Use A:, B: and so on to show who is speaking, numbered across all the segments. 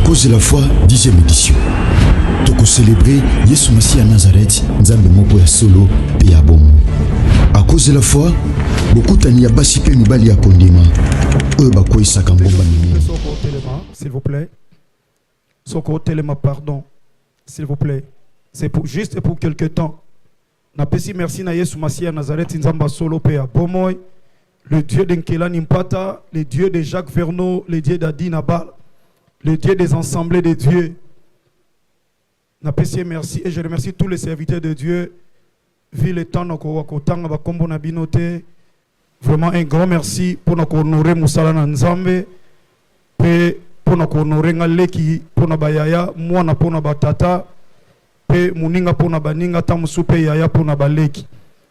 A: cause de la foi, 10e édition. Toko célébrer Yesu Masiya Nazareth, Nzambe moko ya solo pe ya bomoi. À cause de la foi, bokutani ya basi pe mibali ya kondima oyo bakweyisaka ngomba minene.
B: S'il vous plaît. Soko telema pardon. S'il vous plaît. C'est pour, juste pour quelque temps. Napesi merci na Yesu Masiya Nazareth Nzamba solo pe ya bomoi. Le Dieu de Nkelani Mpata, le Dieu de Jacques Vernaud, le Dieu d'Adi Nabal, le Dieu des assemblées de Dieu. Napesi merci et je remercie tous les serviteurs de Dieu. Vu le temps nakoka kotanga bakombo na bino te. Vraiment un grand merci pour na honorer mosala na Nzambe pe pour na honorer nga leki pour na bayaya mwana pour na batata pe moninga pour na baninga ta mosusu pe yaya pour na baleki.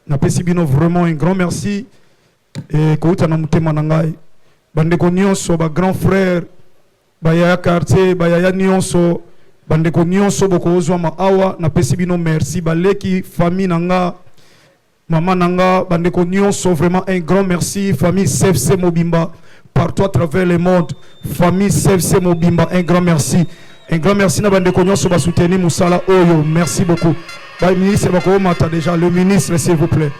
B: Napesi bino vraiment un grand merci et kouta na motema na ngai bandeko nyonso ba grand frère bayaya quartier bayaya nyonso bandeko nyonso bokozwama awa napesi bino merci baleki famille na nga mama na nga bandeko nyonso vraiment un grand merci famille CFC Mobimba partout à travers le monde famille CFC Mobimba un grand merci un grand merci na bandeko nyonso basoutenir mosala oyo merci beaucoup ba ministre bakomata déjà le ministre s'il vous plaît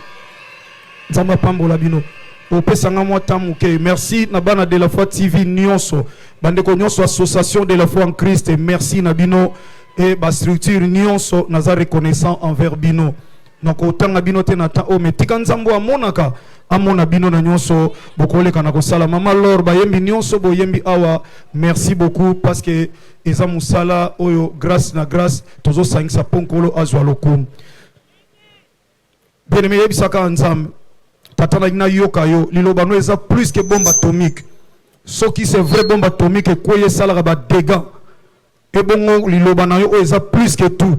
B: Nzambe apambola bino opesanga mwa temps moke merci na bana de la foi TV nyonso bandeko nyonso association de la foi en Christ merci na bino e bastructure nyonso naza reconnaissant envers bino nakotanga bino te na temps oyo me tika nzambe amonaka amona bino na nyonso bokoleka na kosala mama lor bayembi nyonso boyembi awa merci beaucoup parce que eza mosala oyo grâce na grâce tozosangisa mpo nkolo azwa lokumu. Bien aimé, yebisaka Nzambe, tata na nayoka yo, liloba no eza plus que bombe atomique. Soki c'est vrai bombe atomique ekweyi esalaka ba dégâts. Ebongo liloba na yo oyo eza plus que tout.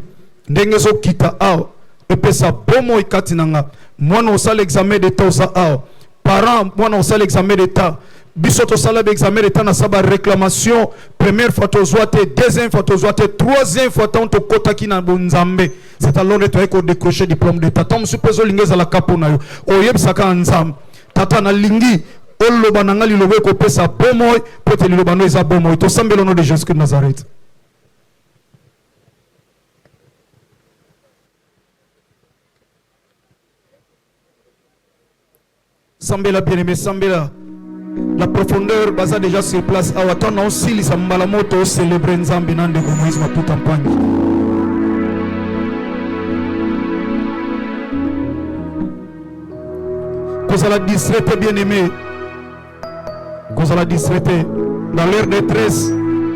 B: Ndenge ezokita awa epesa bomoi kati na nga. Mwana osala examen d'état oza awa. Parent mwana osala examen d'état. Biso tosala ba examen d'état na sa ba réclamation première fois tozwa te, deuxième fois tozwa te, troisième fois tant tokotaki na bonzambe. C'est alors nde toyei kodécrocher diplôme d'état. Tant mosusu mpe ezolinga ezalaka mpo na yo. Oyebisaka Nzambe, tata nalingi oloba na nga liloba ekopesa bomoi mpo ete liloba no eza bomoi. Tosambela au nom de Jésus Christ de Nazareth. Sambela bien-aimé, sambela. La profondeur baza déjà sur place awa ntango na osilisa mbala moto ocelebre Nzambe na ndeko Moïse Maputa Mpangi. Kozala distrait te bien-aimé, kozala distrait te. Dans leur détresse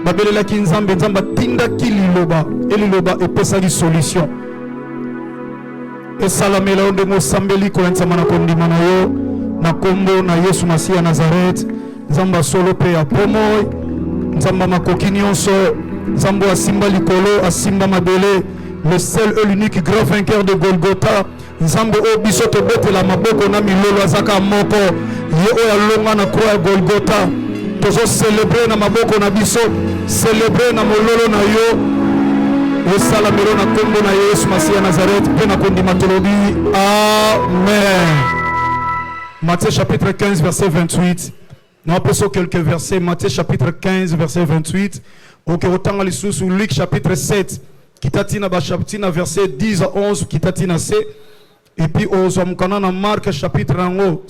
B: babelelaki Nzambe, Nzambe atindaki liloba e liloba epesaki solution. Esalamela yo ndenge osambeli kolandisama na kondima na yo na nkombo na Yesu Masiya ya Nazareth, Nzambe ya solo mpe ya bomoi, Nzambe ya makoki nyonso, Nzambe oyo asimba likolo, asimba mabele, le seul et l'unique grand vainqueur de Golgotha, Nzambe oyo biso tobetela maboko na milolo, azaka moko, ye oyo alonga na croix ya Golgotha. Tozo célébrer na maboko na biso, célébrer na mololo na yo, esalamelo na nkombo na Yesu Masiya Nazareth mpe na kondima tolobi amen. Matthieu chapitre 15 verset 28. Napesa quelques versets. Matthieu chapitre 15 verset 28. Oke otanga lisusu Luc chapitre 7 kita tina ba tina verset 10 à 11 kita tina C. Et puis ozwa mokanda na Marc chapitre nango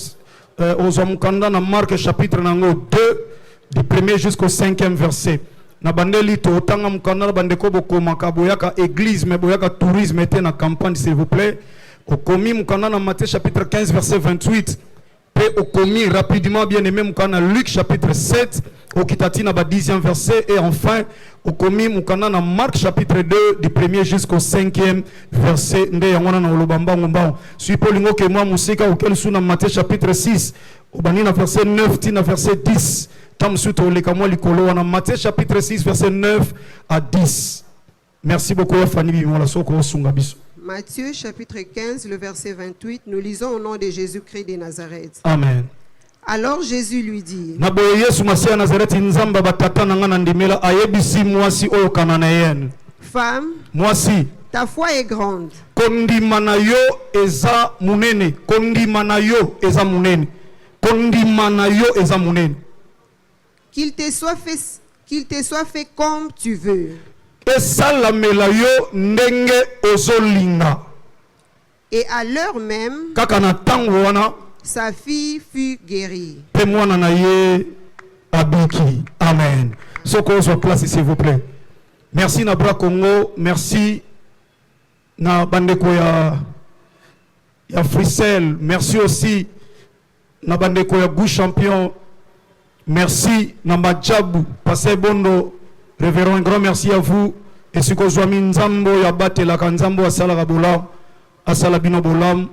B: ozwa mokanda na Marc chapitre nango 2 du premier jusqu'au 5e verset. Na bandeli to otanga mokanda na bandeko bokomaka boyaka église mais boyaka tourisme te na campagne s'il vous plaît. Okomi mokanda na Matthieu chapitre 15 verset 28 pe okomi rapidement bien aimé mokanda na Luc chapitre 7 okita tina ba 10e verset et enfin okomi mokanda na Marc chapitre 2 du premier jusqu'au 5e verset nde yango wana na oloba mbangu mbangu. Soki mpo olingi oke mwa mosika okeli su na Matthieu chapitre 6 obandi na verset 9 tina verset 10 ntango mosusu toleka mwa likolo wana Matthieu chapitre 6 verset 9 à 10. Merci beaucoup ya Fanny Bimola soko osunga biso.
C: Matthieu chapitre 15, le verset 28, nous lisons au nom de Jésus-Christ de Nazareth.
B: Amen.
C: Alors Jésus lui dit,
B: Na boye Yesu Masiya Nazareti Nzambe batata na nga na ndimela ayebisi mwasi oyo Kananeyenne.
C: Femme,
B: mwasi,
C: ta foi est grande.
B: Kondima na yo eza munene, kondima na yo eza munene. Kondima na yo eza munene.
C: Qu'il te soit fait, Qu'il te soit fait comme tu veux.
B: Esalamela yo ndenge ozolinga.
C: Et à l'heure même,
B: Kaka na ntango wana,
C: sa fille fut guérie.
B: Mpe mwana na ye abiki. Amen. Soki ozwa place, s'il vous plaît. Merci na Bra Congo, merci na bandeko ya Frisel, merci aussi na bandeko ya Gout Champion, merci na Majabu, Pasteur Bondo, révérend, un grand merci à vous. Esika ozwami, Nzambe oyo abatelaka, Nzambe oyo asalaka bolamu, asala bino bolamu.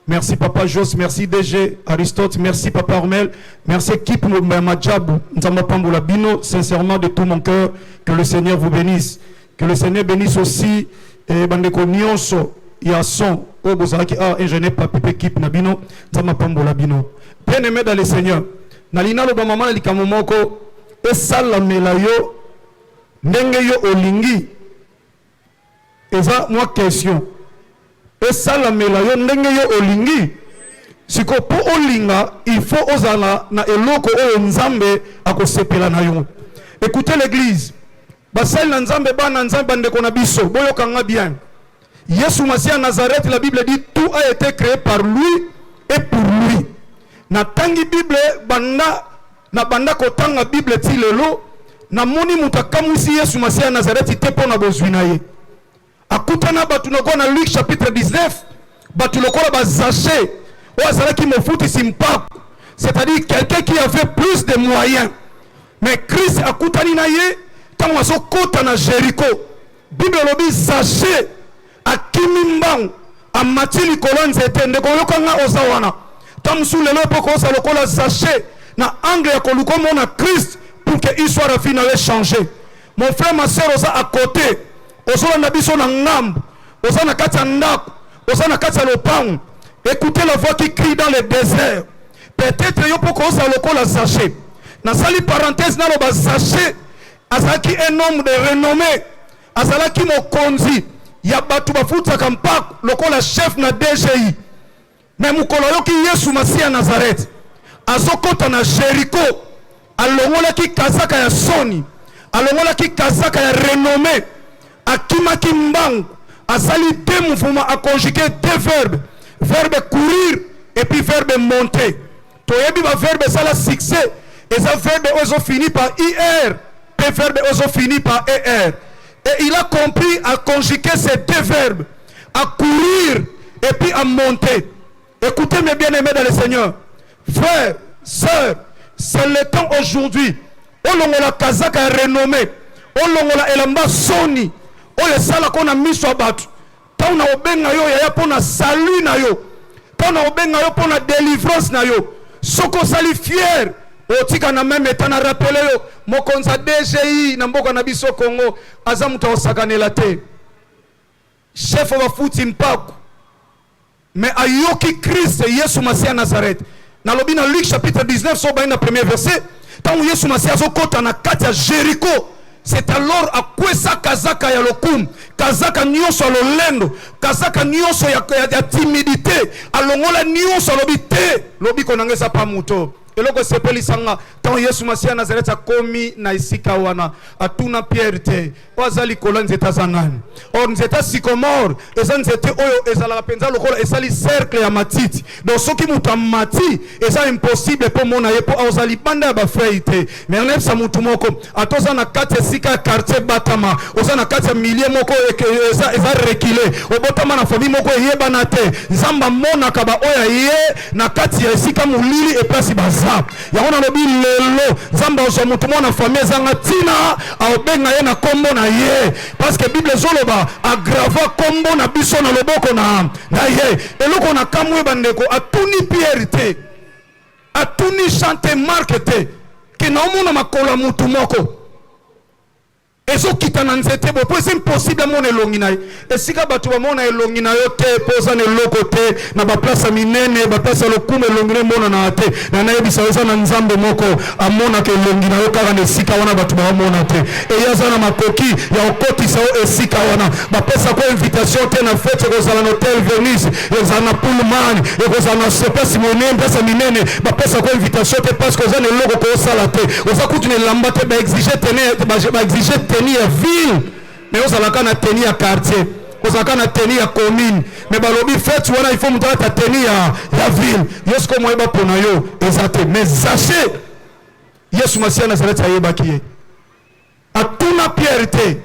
B: Merci Papa Jos, merci DG Aristote, merci Papa Armel, merci équipe Majabu, Nzambe apambola bino, sincèrement, de tout mon cœur, que le Seigneur vous bénisse. Que le Seigneur bénisse aussi eh, bandeko nyonso ya son oyo bozalaki ah, ingénieur Papi mpe équipe na bino, Nzambe apambola bino. Bien aimé dans le Seigneur, nalingi naloba mama na likambo moko: esalamela yo ndenge yo olingi. Eza mwa question: esalamela yo ndenge yo olingi. Sikoyo, mpo olinga, il faut ozala na eloko oyo Nzambe akosepela na yo. Écoutez l'église, basali na Nzambe, bana Nzambe, bandeko na biso, boyokanga bien. Yesu Masiya ya Nazareth, la Bible dit: tout a été créé par lui et pour lui. Natangi Bible, banda na banda kotanga Bible ti lelo, namoni moto akamwisi Yesu Masiya ya Nazareth te mpo na bozwi na ye. Akutana bato lokola na Luc chapitre 19, bato lokola baZachée oyo azalaki mofutisi mpaku, c'est-à-dire quelqu'un qui avait plus de moyens. Mais Christ akutani na ye ntango azokɔta na Jéricho. Bible elobi Zachée akimi mbangu, amati likolo ya nzete. Ndeko, oyokanga, oza wana, ta mosusu lelo mpo koza lokola Zachée na angle ya koluka omona Christ pour que histoire ya vie na yo echanger. Mon frère, ma sœur, oza à côté, ozolanda biso na ngambu, oza na kati ya ndako, oza na kati ya lopango, écoutez la voix qui crie dans le désert. Peut-être yo mpo kozala lokola Zachée. Nasali parenthèse, naloba Zachée azalaki un homme de renommée, azalaki mokonzi ya bato bafutisaka mpako, lokola chef na DGI. Mais mokolo ayoki Yesu Masiya ya Nazareth azokɔta na Jéricho, alongolaki kazaka ya soni, alongolaki kazaka ya renommée, akimaki mbangu, asali deux mouvements, aconjugué deux verbes: verbe courir et puis verbe monter. Toyebi baverbe esala succès eza verbe oyo ezofini par ir mpe verbe oyo ezofini par er. Et il a compris à conjuguer ces deux verbes, à courir et puis à monter. Écoutez, mes bien-aimés dans le Seigneur, frères, sœurs, c'est le temps aujourd'hui olongola kazaka ya renommée, olongola elamba soni oyo esalaka na miso ya bato. Ntango na obenga yo yaya mpo na salut na yo, ntango na obenga yo mpo na délivrance na yo, soki osali fier, otika na même état. Na rappeler yo, mokonzi ya DGI na mboka na biso Congo aza moto akosakanela te, chef bafuti mpako. Mais ayoki Christ Yesu Masiya ya Nazareth. Nalobi na Luc chapitre 19, so obandi na premier verset, ntango Yesu Masiya azokɔta na kati ya Jéricho, c'est alors akwesa kazaka ya lokumu, kazaka nyonso ya lolendo, kazaka nyonso ya timidité, alongola nyonso, alobi te: lobiko na nga eza pa moto. Eloko esepelisanga, ntango Yesu Masiya Nazareti akomi na esika wana, atuna Pierre te: oyo aza likolo ya nzete aza nani? Or nzete ya sycomore eza nzete oyo ezalaka mpenza lokola esali cercle ya matiti. Donc soki moto amati, eza impossible mpo mona ye, mpo aoza libanda ya bafeuilles te. Mais nayebisa motu moko: ata oza na kati ya esika ya quartier batama, oza na kati ya milieu moko eza reculé, obotama na famille moko eyebana te, Nzambe amonaka baoyo aye na kati ya esika molili eplasi baza. Yango nalobi lelo, Nzambe azwa motu moko na famille ezanga ntina, aobenga ye na nkombo na ye, parce que Bible ezoloba agrava nkombo na biso na loboko na ye. Eloko na kamwe, bandeko, atuni Pierre te, atuni Jean te, Marc te, ke naomona makolo ya motu moko. Ezokita na nzete boye mpo eza impossible amona elongi na ye. Esika bato bamona elongi na yo te mpo oza na eloko te, na baplace ya minene, baplace ya lokumu, elongi na emonanaka te. Na nayebisa yo, eza na Nzambe moko amonaka elongi na yo kaka na esika wana bato baomona te. Eye aza na makoki ya kokotisa yo esika wana. Bapesaka yo invitation te na fete ekozala na hotel Venus, ekozala na Pullman, ekozala na place monene, place ya minene. Bapesaka yo invitation te parce que oza na eloko kosala te, oza kutu na elamba te. Baexige tenue, baexige tenue ya ville, mais ozalaka na tenue ya quartier, ozalaka na tenue ya commune. Mais balobi fete wana il faut moto alata tenue ya ville. Yo sikoyo moyeba mpona yo eza te. Mais Zache, Yesu Masiya Nazareti ayebaki ye. Atuna Pierre te,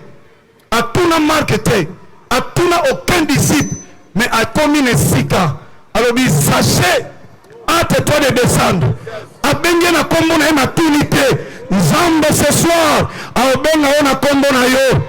B: atuna Marc te, atuna aucun disciple, mais akomi na esika, alobi: "Zache, hâte-toi de descendre." Abengi ye na nkombo na ye, matuni te. Nzambe ce soir aobenga yo na nkombo na yo.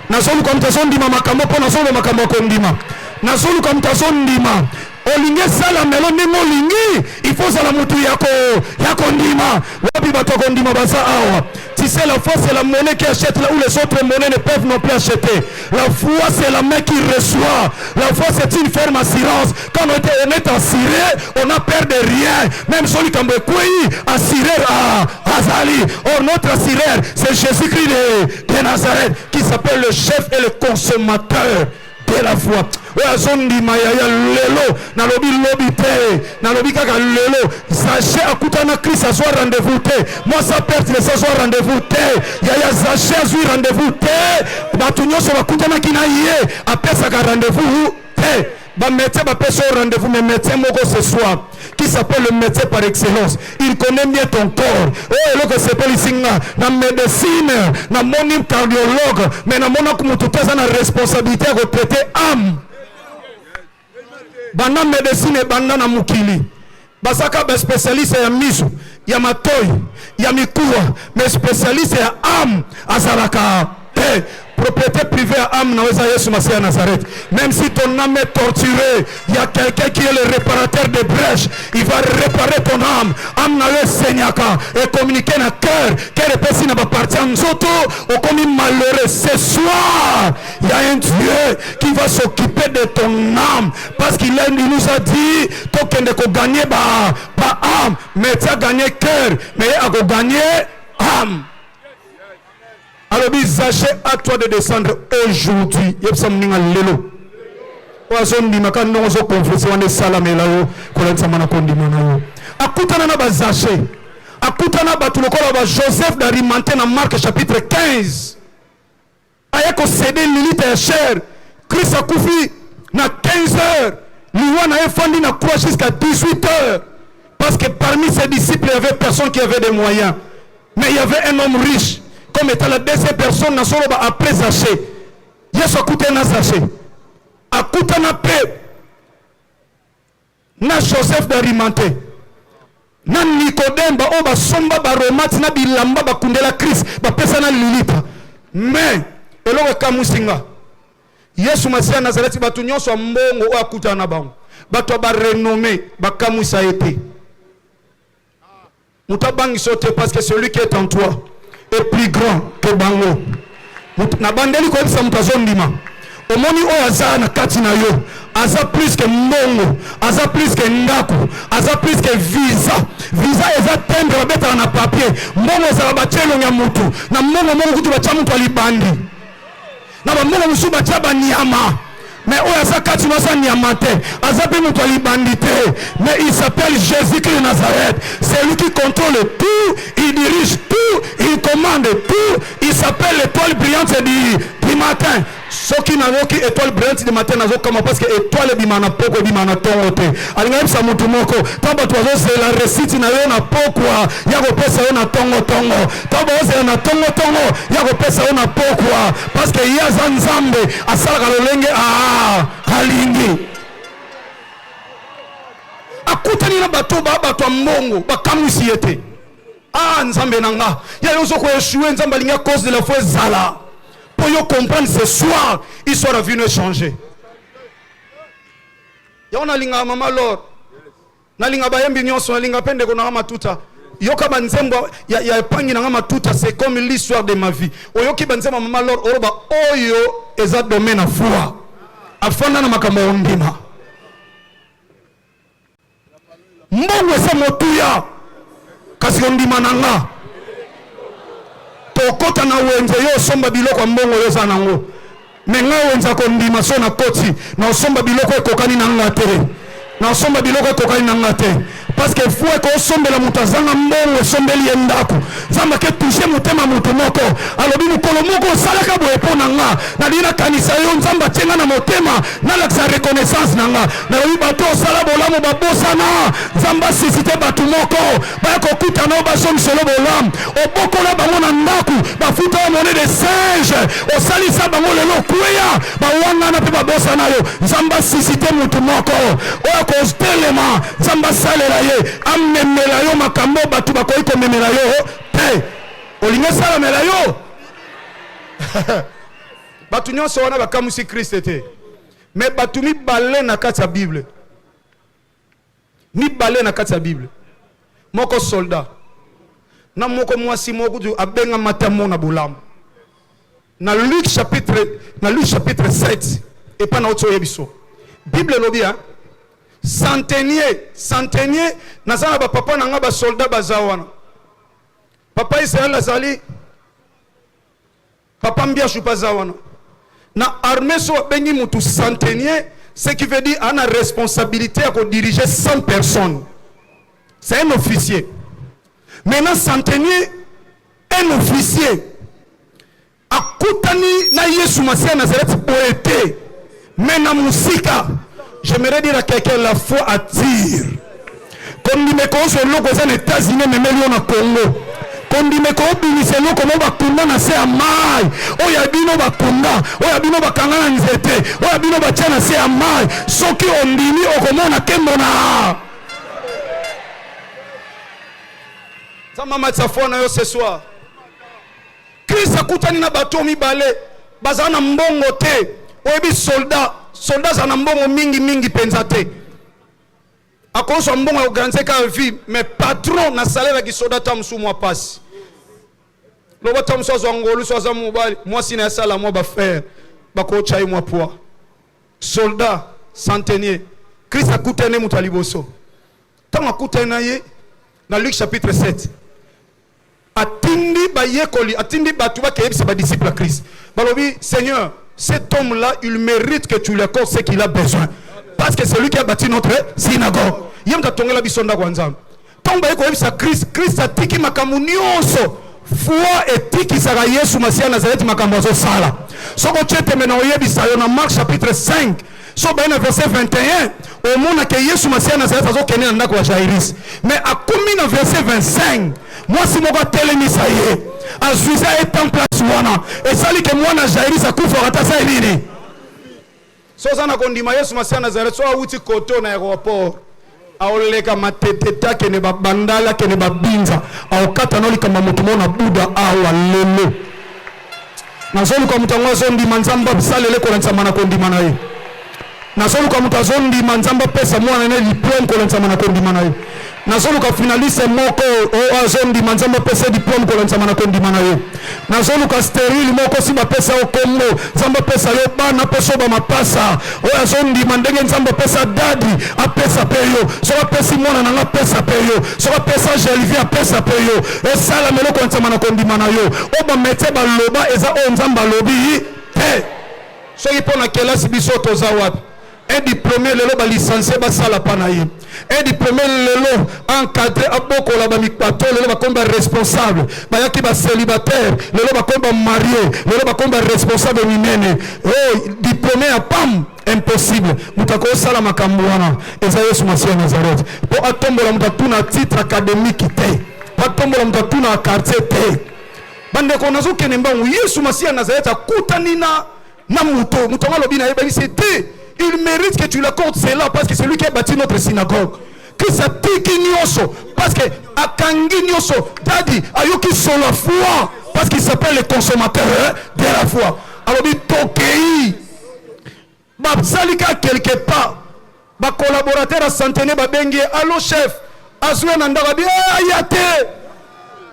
B: Nazoluka moto azondima makambo, mpo nazoloba makambo ya kondima. Nazoluka moto azondima. Olingi esalamelo ndenge olingi, il faut ozala motu ya kondima. Wapi bato ya kondima baza awa? Tu sais, la foi, c'est la monnaie qui achète là où les autres monnaies ne peuvent non plus acheter. La foi, c'est la main qui reçoit. La foi, c'est une ferme assurance. Quand on est assuré, on n'a peur de rien. Même celui qui a assuré à azali. Or, notre assureur, c'est Jésus-Christ de Nazareth, qui s'appelle le chef et le consommateur de la foi. Oyo azondima, yaya, lelo nalobi, lobi te, nalobi kaka lelo. Zache akutana Christ, azwa rendez-vous te. Mwasi aperte lesa azwa rendez-vous te. Yaya, Zache azwi rendez-vous te. Bato nyonso bakutanaki na ye, apesaka rendez-vous te. Bamédecin bapesa yo rendez-vous, mais médecin moko ce soir qui s'appelle le médecin par excellence, il connaît bien ton corps. Oyo eloko esepelisi nga na médecine, namoni cardiologue, mais namonaki motu te aza na responsabilité ya kotraiter âme. Banda médecine ebanda na mokili, bazaka baspécialiste ya miso, ya matoi, ya mikuwa, mais spécialiste ya âme azalaka te. Propriété privée ya âme na yo eza Yesu Masiya ya Nazareth. Même si ton âme est torturée, il y a quelqu'un qui est le réparateur de brèches, il va réparer ton âme. Âme na yo esaignaka, ecommuniquer na cœur, cœur epesi na baparties ya nzoto, okomi malheureux. Ce soir, il y a un Dieu qui va s'occuper de ton âme, parce qu'il il nous a dit tokende kogagner ba âme. Mais ti agagner cœur, mais ye akogagner âme. Alobi: "Zache, à toi de descendre aujourd'hui." Yebisa moninga: lelo. Oyo azondima kaka ndongo ozoconfesser wana, esalamela yo kolandisama na kondima na yo. Akutana na bazache, akutana bato lokola ba Joseph d'Arimathée na Marc chapitre 15. Aya kocéder lilita ya cher. Christ akufi na 15 heures, liwa na ye efandi na croix jusqu'à 18 heures, parce que parmi ses disciples, il y avait personne qui avait des moyens. Mais il y avait un homme riche comme étant la deuxième personne na soloba après Zaché. Yesu akutana na Zaché, akutana mpe na Joseph d'Arimathée, na Nikodeme, baoyo basomba baaromates na bilamba bakundela Christ, bapesa na lilita. Mais eloko ekamwisi nga, Yesu Masiya Nazareti, bato nyonso ya mbongo oyo akutana na bango, bato ya barenommée, bakamwisa ye te. Moto abangisa yo te, parce que celui qui est en toi est plus grand que bango. Nabandeli koyebisa moto azondima: omoni oyo aza na kati na yo aza plus que mbongo, aza plus que ndako, aza plus que visa. Visa eza timbre babetaka na papier. Mbongo ezala batia elongi ya motu na mbongo moko, kutu batya motu ya libandi na bambongo mosusu, batya banyama. Mais oyo aza kati no aza nyama te, aza mpe moto ya libandi te, mais il s'appelle Jésus-Christ de Nazareth. C'est lui qui contrôle tout, il dirige tout, il commande tout. Il s'appelle l'étoile brillante du matin. Soki nayoki étoile brillante du matin, nazokama, parce que étoile ebima na pokwa, ebima na ntongo te. Alinga yebisa motu moko: ntango bato bazozela réussite na yo na pokwa, ya kopesa yo na ntongotongo. Ntango bazozela na ntongotongo, ya kopesa yo na pokwa, parce que ye aza Nzambe, asalaka lolenge alingi. Akutani na bato ba bato ya mbongo, bakamwisi ye te. Ah, Nzambe na nga, ya yo ozokoéchouer. Nzambe alingi à cause de la foi ezala mpo yo comprendre ce soir, histoire ya vie no echanger. Yango nalingaka mama Lor, nalinga bayembi nyonso, nalinga mpe ndeko nanga Matuta. Yoka banzembo ya epangi na nga matuta, c'est comme l'histoire de ma vie. Oyoki banzembo ya mama Lor, oloba oyo eza domaine ya foi, afanda na makambo ya ondima. Mbongo eza motuya, kasi ondima na nga. Tokota na wenze, yo osomba biloko ya mbongo oyo oza nango, me nga wenze akondima. So nakoti na osomba biloko ekokani na nga te, na osomba biloko ekokani na nga te, parce que foi ekosombela moto azanga mbongo, esombeli ye ndako. Nzambe ake touche motema moto moko, alobi: mokolo moko osalaka boye mpo na nga, nalingi nakanisa yo. Nzambe atie nga na motema, nalakisa reconnaissance na nga. Nalobi, bato osala bolamu babosana, Nzambe asuscite bato moko baya kokutana oyo bazongiselo bolamu. Obokola bango na ndako, bafuta yo monnaie de singe, osalisa bango, lelo okweya, bawangana mpe babosana yo. Nzambe asuscite motu moko oyo akotelema, Nzambe asalela ye, amemela yo makambo bato bakoki komemela yo te. Olingi esalamela yo? Bato nyonso wana bakamwisi Kriste te, me bato mibale na kati ya Bible, mibale na kati ya Bible, moko soldat na moko mwasi moko kutu abengama te amona bolamu. Na Luc chapitre 7, epai na oti oyebi so Bible elobi centenier, centenier. Naza na bapapa na nga basoldat baza wana, papa Israel azali, papa Mbiashu mpe aza wana. Na armée, so babengi mutu centenier, ce qui veut dire ana responsabilité ya kodiriger 100 personnes, c'est un officier. Maintenant, centenier, un officier, akutani na Yesu Masiya Nazareth boye te, mais na mosika. J'aimerais dire à quelqu'un: la foi attire. Kondima ekozwa eloko eza na États-Unis, ememeli yo na Congo. Kondima ekobimisa eloko mo bakunda na se ya mai, oyo ya bino bakunda, oyo ya bino bakanga na nzete, oyo ya bino batia na se ya mai. Soki ondimi, okomona nkembo na Nzambe amatisa foi na yo ce soir. Krist akutani na bato mibale bazala na mbongo te. Oyebi soldat, soldat azala na mbongo mingi mingi mpenza te, akozwa mbongo ya organiser kaka vie, mais patron na salaire ya kisoda, ta mosusu mwa pasi, loba ta mosusu azwa ngolu. So aza mobali, mwasi na ye asala mwa bafere, bakotya ye mwa poids. Soldat centenier, Krist akutani moto ya liboso. Ntango akutani na ye na Luc chapitre 7, atindi bayekoli, atindi bato bakeyebisa badisciple ya Christ. Balobi: "Seigneur, cet homme là il mérite que tu lui accordes ce qu'il a besoin, parce que c'est lui qui a bâti notre synagogue." Ye moto atongela biso ndako ya Nzambe. Ntango baye koyebisa Christ, Christ atiki makambo nyonso. Foi etikisaka Yesu Masiya Nazareti makambo azosala. Soki otie tembe na oyebisa yo, na Marc chapitre 5, so baye na verset 21, omonake Yesu Masiya Nazareti azokende na ndako ya Jairis, mais akomi na verset 25, mwasi moko atelemisa ye, azwisa ye tan place wana, esali ke mwana Jairis akufaka ata asali nini. So oza na kondima, Yesu Masiya Nazareti, so awuti koto na aéroport, aoleka Matete te, akende babandala, akende babinza, aokata na likambo moto moko na Buda awa lelo. Nazoluka moto yango azondima Nzambe asalele kolandisama na kondima na ye. Nazoluka moto azondima Nzambe apesa mwana na diplôme kolandisama na kondima na ye. Nazoluka finaliste moko oyo azondima Nzambe apesa diplôme kolandisama na kondima na ye. Nazoluka stérile moko, si bapesa yo kombo, Nzambe apesa yo bana, apesa yo bamapasa. Oyo azondima ndenge Nzambe apesa dadi, apesa mpe yo. Soki apesi mwana na nga, apesa mpe yo. Soki apesa Gelvie, apesa mpe yo. Esalama eloko kolandisama na kondima na yo. Oyo bamédecin baloba eza oyo Nzambe alobi te. Soki mpo na kelasi, biso toza wapi? Un diplômé lelo, balicencié basala mpa na ye. Un diplômé lelo, encadré, abokola bamikpato, lelo bakomi baresponsable. Bayaki bacélibataire, lelo bakomi bamarié, lelo bakomi baresponsable minene. Oh, diplômé ya pam, impossible. Moto akosala makambo wana eza Yesu Masiya Nazareth. Mpo atombola moto, atuna titre académique te. Mpo atombola moto, atuna quartier te. Bandeko, nazokende mbangu. Yesu Masiya Nazareth akutani na moto. Moto yango alobi na ye, bayebisi te: "Il mérite que tu l'accordes cela, parce que c'est lui qui a bâti notre synagogue." Christ atiki nyonso, parce que akangi nyonso. Dadi ayoki sur la foi, parce qu'il s'appelle le consommateur de la foi. Alobi: tokei. Basali kaka quelque part, bacollaborateur ya centenier babengi ye: "Allo chef." Azwi ye na ndako abi eh, aya te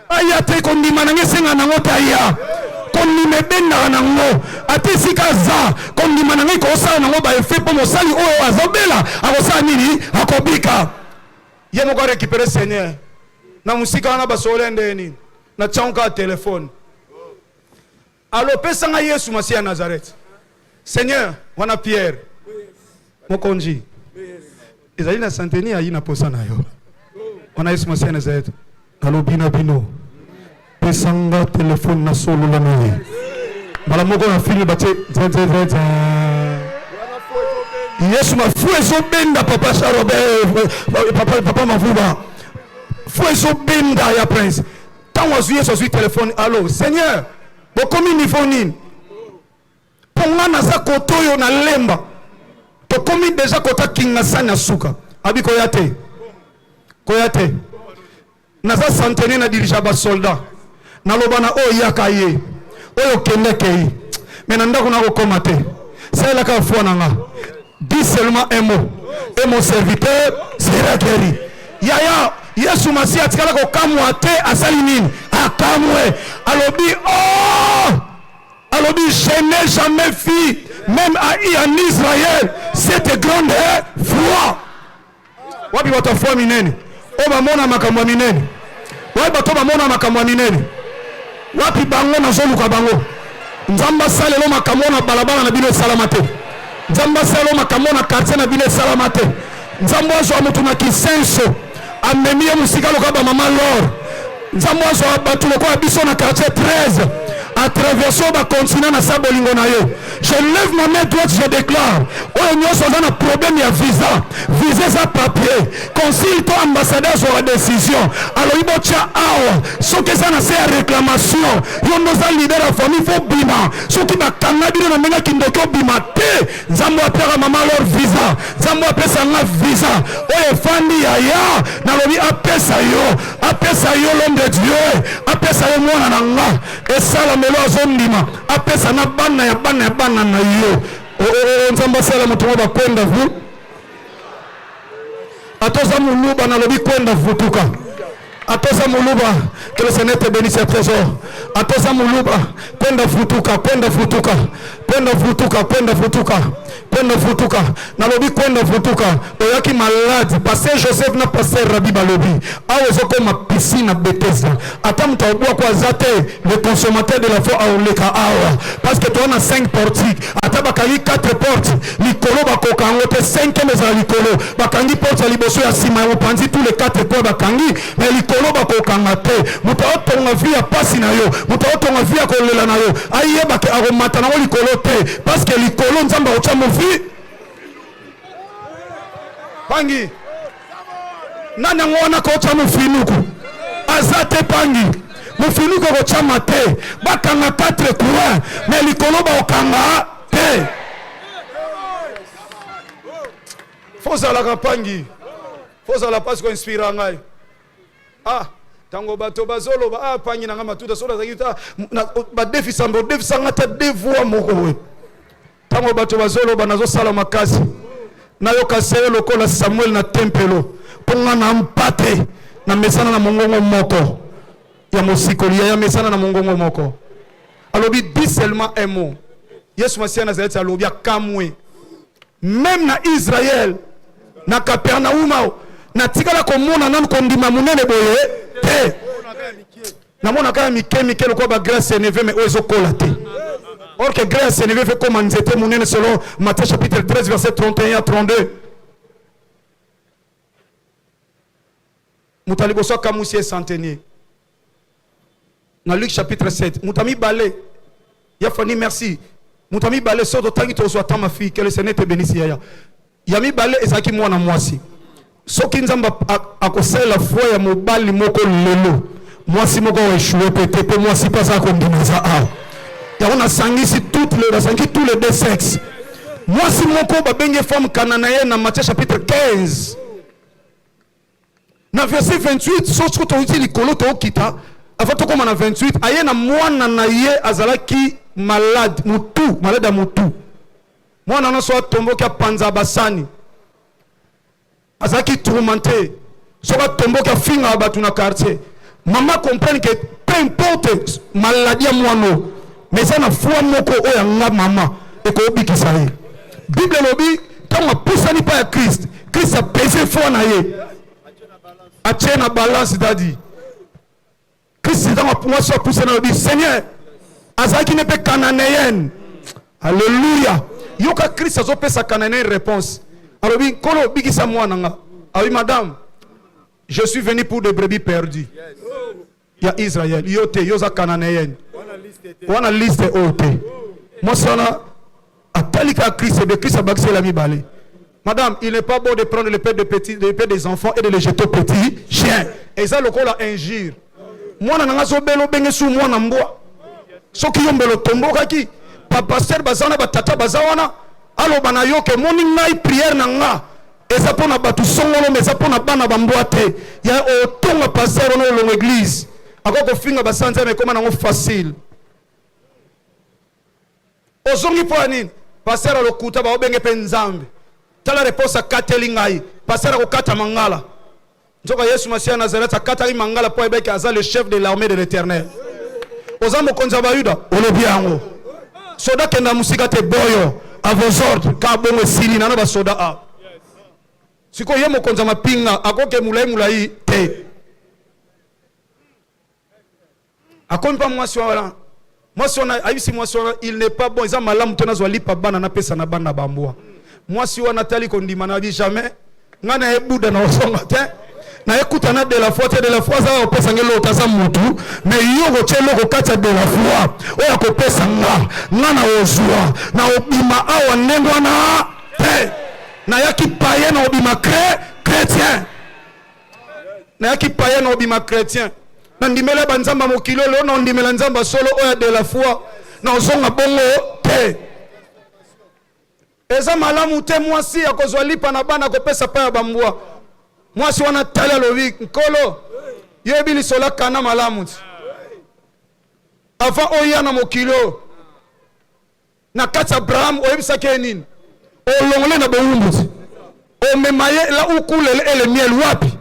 B: aya te kondima na ngai esenga nango te aya kondima ebendaka nango ata esika aza kondima na ngai kosala nango baefe mpo mosali oyo azobela akosala nini akobika ye moko arekipere seigneur na mosika wana basolola ndenge nini na tiango kaka telefone alo pesa ngai yesu masiya ya nazareth seigneur wana pierre mokonzi ezali na santeni ayi na posa na yo wana yesu masiya ya nazareth nalobi na bino pesa nga telefone nasolola na ye mbala moko na filme batie nzenzenzenze yesu mafu ezobenda papa charobe papa, papa mavuba fu ezobenda ya prince Tango azwi Yesu azwi telefone, allo Seigneur, bokomi niveau nini? Mpo nga naza kote oyo na lemba, tokomi deja kota Kingasani ya suka. Abi koya te, koya te, naza centenier na dirige ba soldat, naloba na oyo yaka ye, oyo kende kei, me na ndako nakokoma te, salelaka foi na nga. Dis seulement un mot et mon serviteur sera guéri. Yaya, Yesu Masiya atikala kokamwa te, asali nini? Akamwe. Alobi, oh! Alobi, je n'ai jamais vu, même à, en Israël, cette grande foi. Wapi bato ya foi minene oyo bamona makambo ya minene? Wapi bato bamona makambo ya minene? Wapi bango? Nazoluka bango. Nzambe asalelo makambo na balabala na bino esalama te. Nzambe asalelo makambo na quartier na bino esalama te. Nzambe azwa moto na kisenso amemi ye mosika lokola bamama lor. Nzambe azwa bato lokola biso na quartier 13 à traverser ba continent na sa bolingo na ye. Je lève ma main droite, je déclare oyo nyonso aza na problème ya visa, visa eza papier, consul to ambassadeur azwaka décision, alobi botya awa, soki eza na se ya réclamation, yo nde oza leader ya famille, fo bima. Soki bakanga bino na ndenge ya kindoki, obima te. Nzambe apesaka mama alors visa, Nzambe apesa nga visa oyo efandi yaya, nalobi apesa yo, apesa yo l'homme de Dieu, apesa yo mwana na nga, esalamelo azondima, apesa na bana ya bana ya bana na yo. Oh, oh, oh, Nzambe asala moto moko bakwenda vu ata oza moluba, nalobi kwenda vutuka ata oza moluba, que le Seigneur te bénisse ya trésor. Ata oza moluba, kwenda vutuka, kwenda vutuka, kwenda vutuka, kwenda vutuka, kwenda vutuka, nalobi kwenda vutuka. Oyaki malade, pasteur Joseph na pasteur Rabi balobi awa ezokoma piscine na Bethesda, ata moto abwako aza te, le consommateur de la foi aoleka awa parce que toza na 5 portiques, ata bakangi 4 portes likolo bakoka yango te, 5e ezala likolo, bakangi porte ya liboso ya nsima ya mopanzi, tous les 4 coins bakangi, mais likolo bakokanga te. Moto aotonga vie ya pasi na yo, moto aotonga vie ya kolela na yo, ayeba ke akomata nango likolo te, parce que likolo Nzambe akotya movi pangi nani yango wana akotya mofinuku aza te pangi mofinuku akotyama te, bakanga 4 coin mais likolo bakokanga te. Fozalaka pangi, fozala mpasi koinspira ngai. Ah, ntango bato bazoloba ah, pangi na ngai matuta soki nazalaki ta badefisa odefisa ngai ata devoi moko boye. Ntango bato bazoloba nazosala makasi nayoka seye lokola Samuel na tempelo, mpo ngai na mpate na mesana na mongongo moko ya mosikoli yaya mesana na mongongo moko. Alobi dis seulement un mot. Yesu Masiya Nazareti alobi akamwe, meme na Israël na Capernaum awa natikala komona nanu kondima monene boye te. Namonaka ya mike mike lokola ba grain seneve, mais oyo ezokola te. Or que grain seneve fait comme nzete monene selon Matthieu chapitre 13 verset 31 à 32. Moto ya liboso akamwisi ye centenier na Luc chapitre 7. Moto ya mibale ya Fanny, merci. Moto ya mibale soki totangi tozwa temps, ma fille, que le Seigneur te bénisse yaya. Ya mibale ezalaki mwana mwasi. Soki Nzambe akosalela foi ya mobali moko lelo, mwasi moko akoechue pe te, mpo mwasi mpe aza kondima aza awa. Yango nasangisi toutes les, nasangi tous les deux sexes. Mwasi moko babengi femme cananaïenne na Matthieu chapitre 15 na verset 28. Soki touti likolo tookita, avant tokóma na 28, aye na mwana na ye azalaki malade mutu, malade ya mutu. Mwana nyonso atomboki, apanza basani, azalaki tourmenté. Soki atomboki afingaka bato na quartier. Mama comprendre que peu importe maladie ya mwana oyo, mais eza na foi moko oyo ya nga mama ekobikisa ye. Bible elobi ntango apusani mpa ya Christ, Christ apese foi na ye, atie na balance dadi. Christ ntango mwasi apusani alobi Seigneur, azalaki ne mpe cananéenne. Alléluia. Yoka Christ azopesa cananéenne réponse. Alobi nkolo obikisa mwana nga. Alobi madame, je suis venu pour des brebis perdues. Ya Israël. Yo te, yo za cananéenne. Wana liste oyo te. Mwasi wana atali kaka Christ ebe Christ abakisela mibale. Madame, il n'est pas bon de prendre le pain de petits, le pain des enfants et de les jeter aux petits chiens. Eza lokola injure. Mwana na nga azobela obenge su mwana mbwa. Soki yo mbelo otombokaki, ba pasteur baza wana, ba tata baza wana, aloba na yo ke moni ngai prière na nga eza mpo na bato songolo, mais eza mpo na bana bambwa te. Ya otonga pasteur wana olongo église. Akoki kofinga basanza mais ekoma nango facile. Ozongi mpo ya nini? Pasteur alokuta baobenge mpe Nzambe. Tala réponse akateli ngai. Pasteur akokata mangala. Nzoka Yesu Masiya ya Nazareth akataki mangala mpo ayebaki aza le chef de l'armée de l'Éternel. Oza mokonzi ya Bayuda, olobi yango. Soda kenda mosika te boyo à vos ordres ka bongo esili nano basoda a. Sikoyo ye mokonzi ya mapinga akoke molai molai te. Akomi mpa mwasi wana, mwasi wana ayebisi mwasi wana il n'est pas bon, eza malamu te nazwa lipa bana napesa na bana bambwa. Mwasi wana atali kondima na bi jamais ngai na ye buda na ozonga te nayekuta na de la foi te. De la foi aza kopesa ngai eloko te, aza mutu, mais yo kotia eloko kati ya de la foi oyo akopesa nga, nga na ozwa na obima awa ndenge wana te. Nayaki paye na obima chrétien, nayaki paye na obima chrétien. Nandimela banzambe ya mokili oyo, lelo naondimela nzambe ya solo oyo ya de la foi, naozonga bongo te. Eza malamu te mwasi akozwa lipa na bana akopesa pa ya bambwa. Mwasi wana tali alobi nkolo, yoyebi lisolo akana malamu ti avant oya na mokili oyo na kati ya Abraham oyebisaki ye nini? Olongole na bowumbu ti omema ye la où coule le miel. Wapi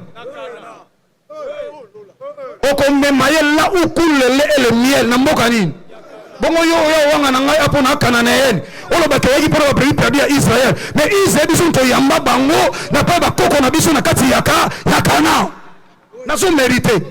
B: okomema ye? La où coule le miel, na mboka nini? Bongo yo oyo owanga na ngai apo na akananéenne, olobaki oyaki mpona babrebis perdues ya Israel, mais Israel biso toyamba bango na mpe bakoko na biso na kati ya Kana. Nazomérite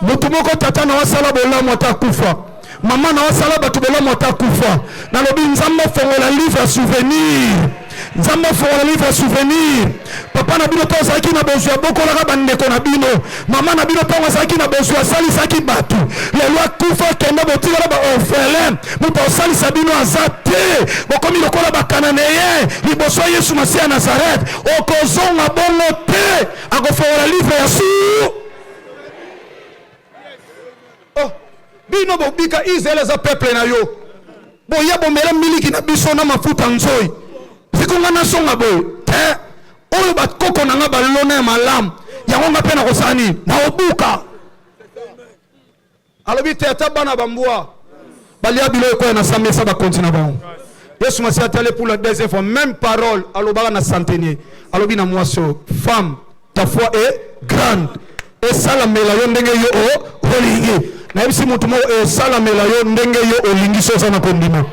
B: motu moko tata na wasala bolamu ata akufa, mama na wasala bato bolamu ata akufa. Nalobi Nzambe afongola livre ya souvenir, Nzambe afongola livre ya souvenir. Papa na bino to azalaki na bozwi, abokolaka bandeko na bino. Mama na bino ntango azalaki na bozwi, asalisaki bato. Lelo akufa, kende, botikala baorphelin, moto akosalisa bino aza te. Bokomi lokola bakananéen liboso ya Yesu Masiya ya Nazareth. Okozonga bongo te, akofongola livre ya su. Oh, bino bobika Israel eza peuple na yo, boya bomela miliki na biso na mafuta nzoi. Siko nga nazonga boye te. Oyo bakoko na nga balona ya malamu, yango nga mpe nakosala nini? Naobuka. Alobi te ata bana bambwa balia biloko ekoya na samesa bakonzi na bango. Yesu Masiya atali pour la deuxième fois, même parole alobaka na centenier. Alobi na mwasi oyo: femme, ta foi est grande, esalamela yo ndenge yo olingi. Nayebisi motu moko, esalamela yo ndenge yo olingi. So oza na kondima,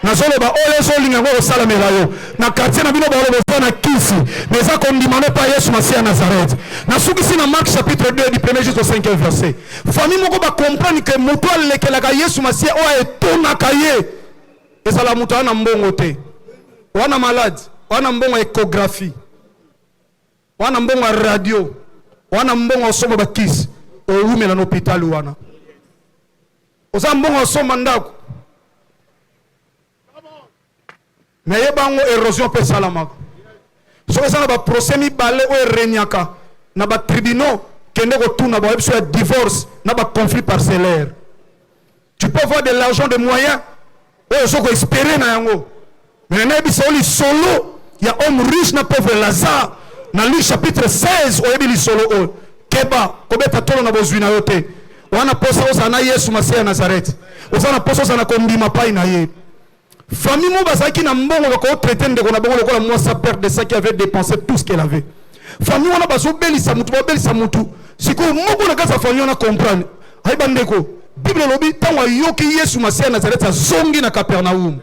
B: nazoloba oyo ezolinga yango kosalamela yo. Na quartier na bino baloba oza na kisi, mais eza kondima no pa Yesu Masiya ya Nazareth. Nasukisi na Marc chapitre 2, du premier jusqu'au cinquième verset. Famille moko bacomprendre ke moto alekelaka Yesu Masiya oyo aetonaka ye ezala moto aza na mbongo te, wana malade, wana mbongo ya échographie, wana mbongo ya radio, wana mbongo osomba bakisi, owumela na hôpital, wana oza mbongo osomba ndako. Me yeba yango, érosion mpe esalamaka. Soki eza na baprocès mibale oyo eregnaka na batribunaux, kende kotuna bayebi biso ya divorce na baconflit parcellaire. Tu peux avoir de l'argent, de moyens oyo ozo koespérer na yango, mais nayebisa yo lisolo ya homme riche na pauvre Lazare na Luc chapitre 16. Oyebi lisolo oyo. Keba kobeta tolo na bozwi na yo te. Wana posa ozala na Yesu Masiya ya Nazareth, oza na posa ozala na kondima pai na ye. Famille moko bazalaki na mbongo, bakotraiter ndeko na bango lokola mwasi perte de sang qui avait dépensé tout ce qu'elle avait. Famille wana bazobelisa mutu, babelisa mutu. Sikoyo moko na kati ya famille wana comprendre. Ayi bandeko, Bible elobi ntango ayoki Yesu Masiya ya Nazareti azongi na Kapernaum.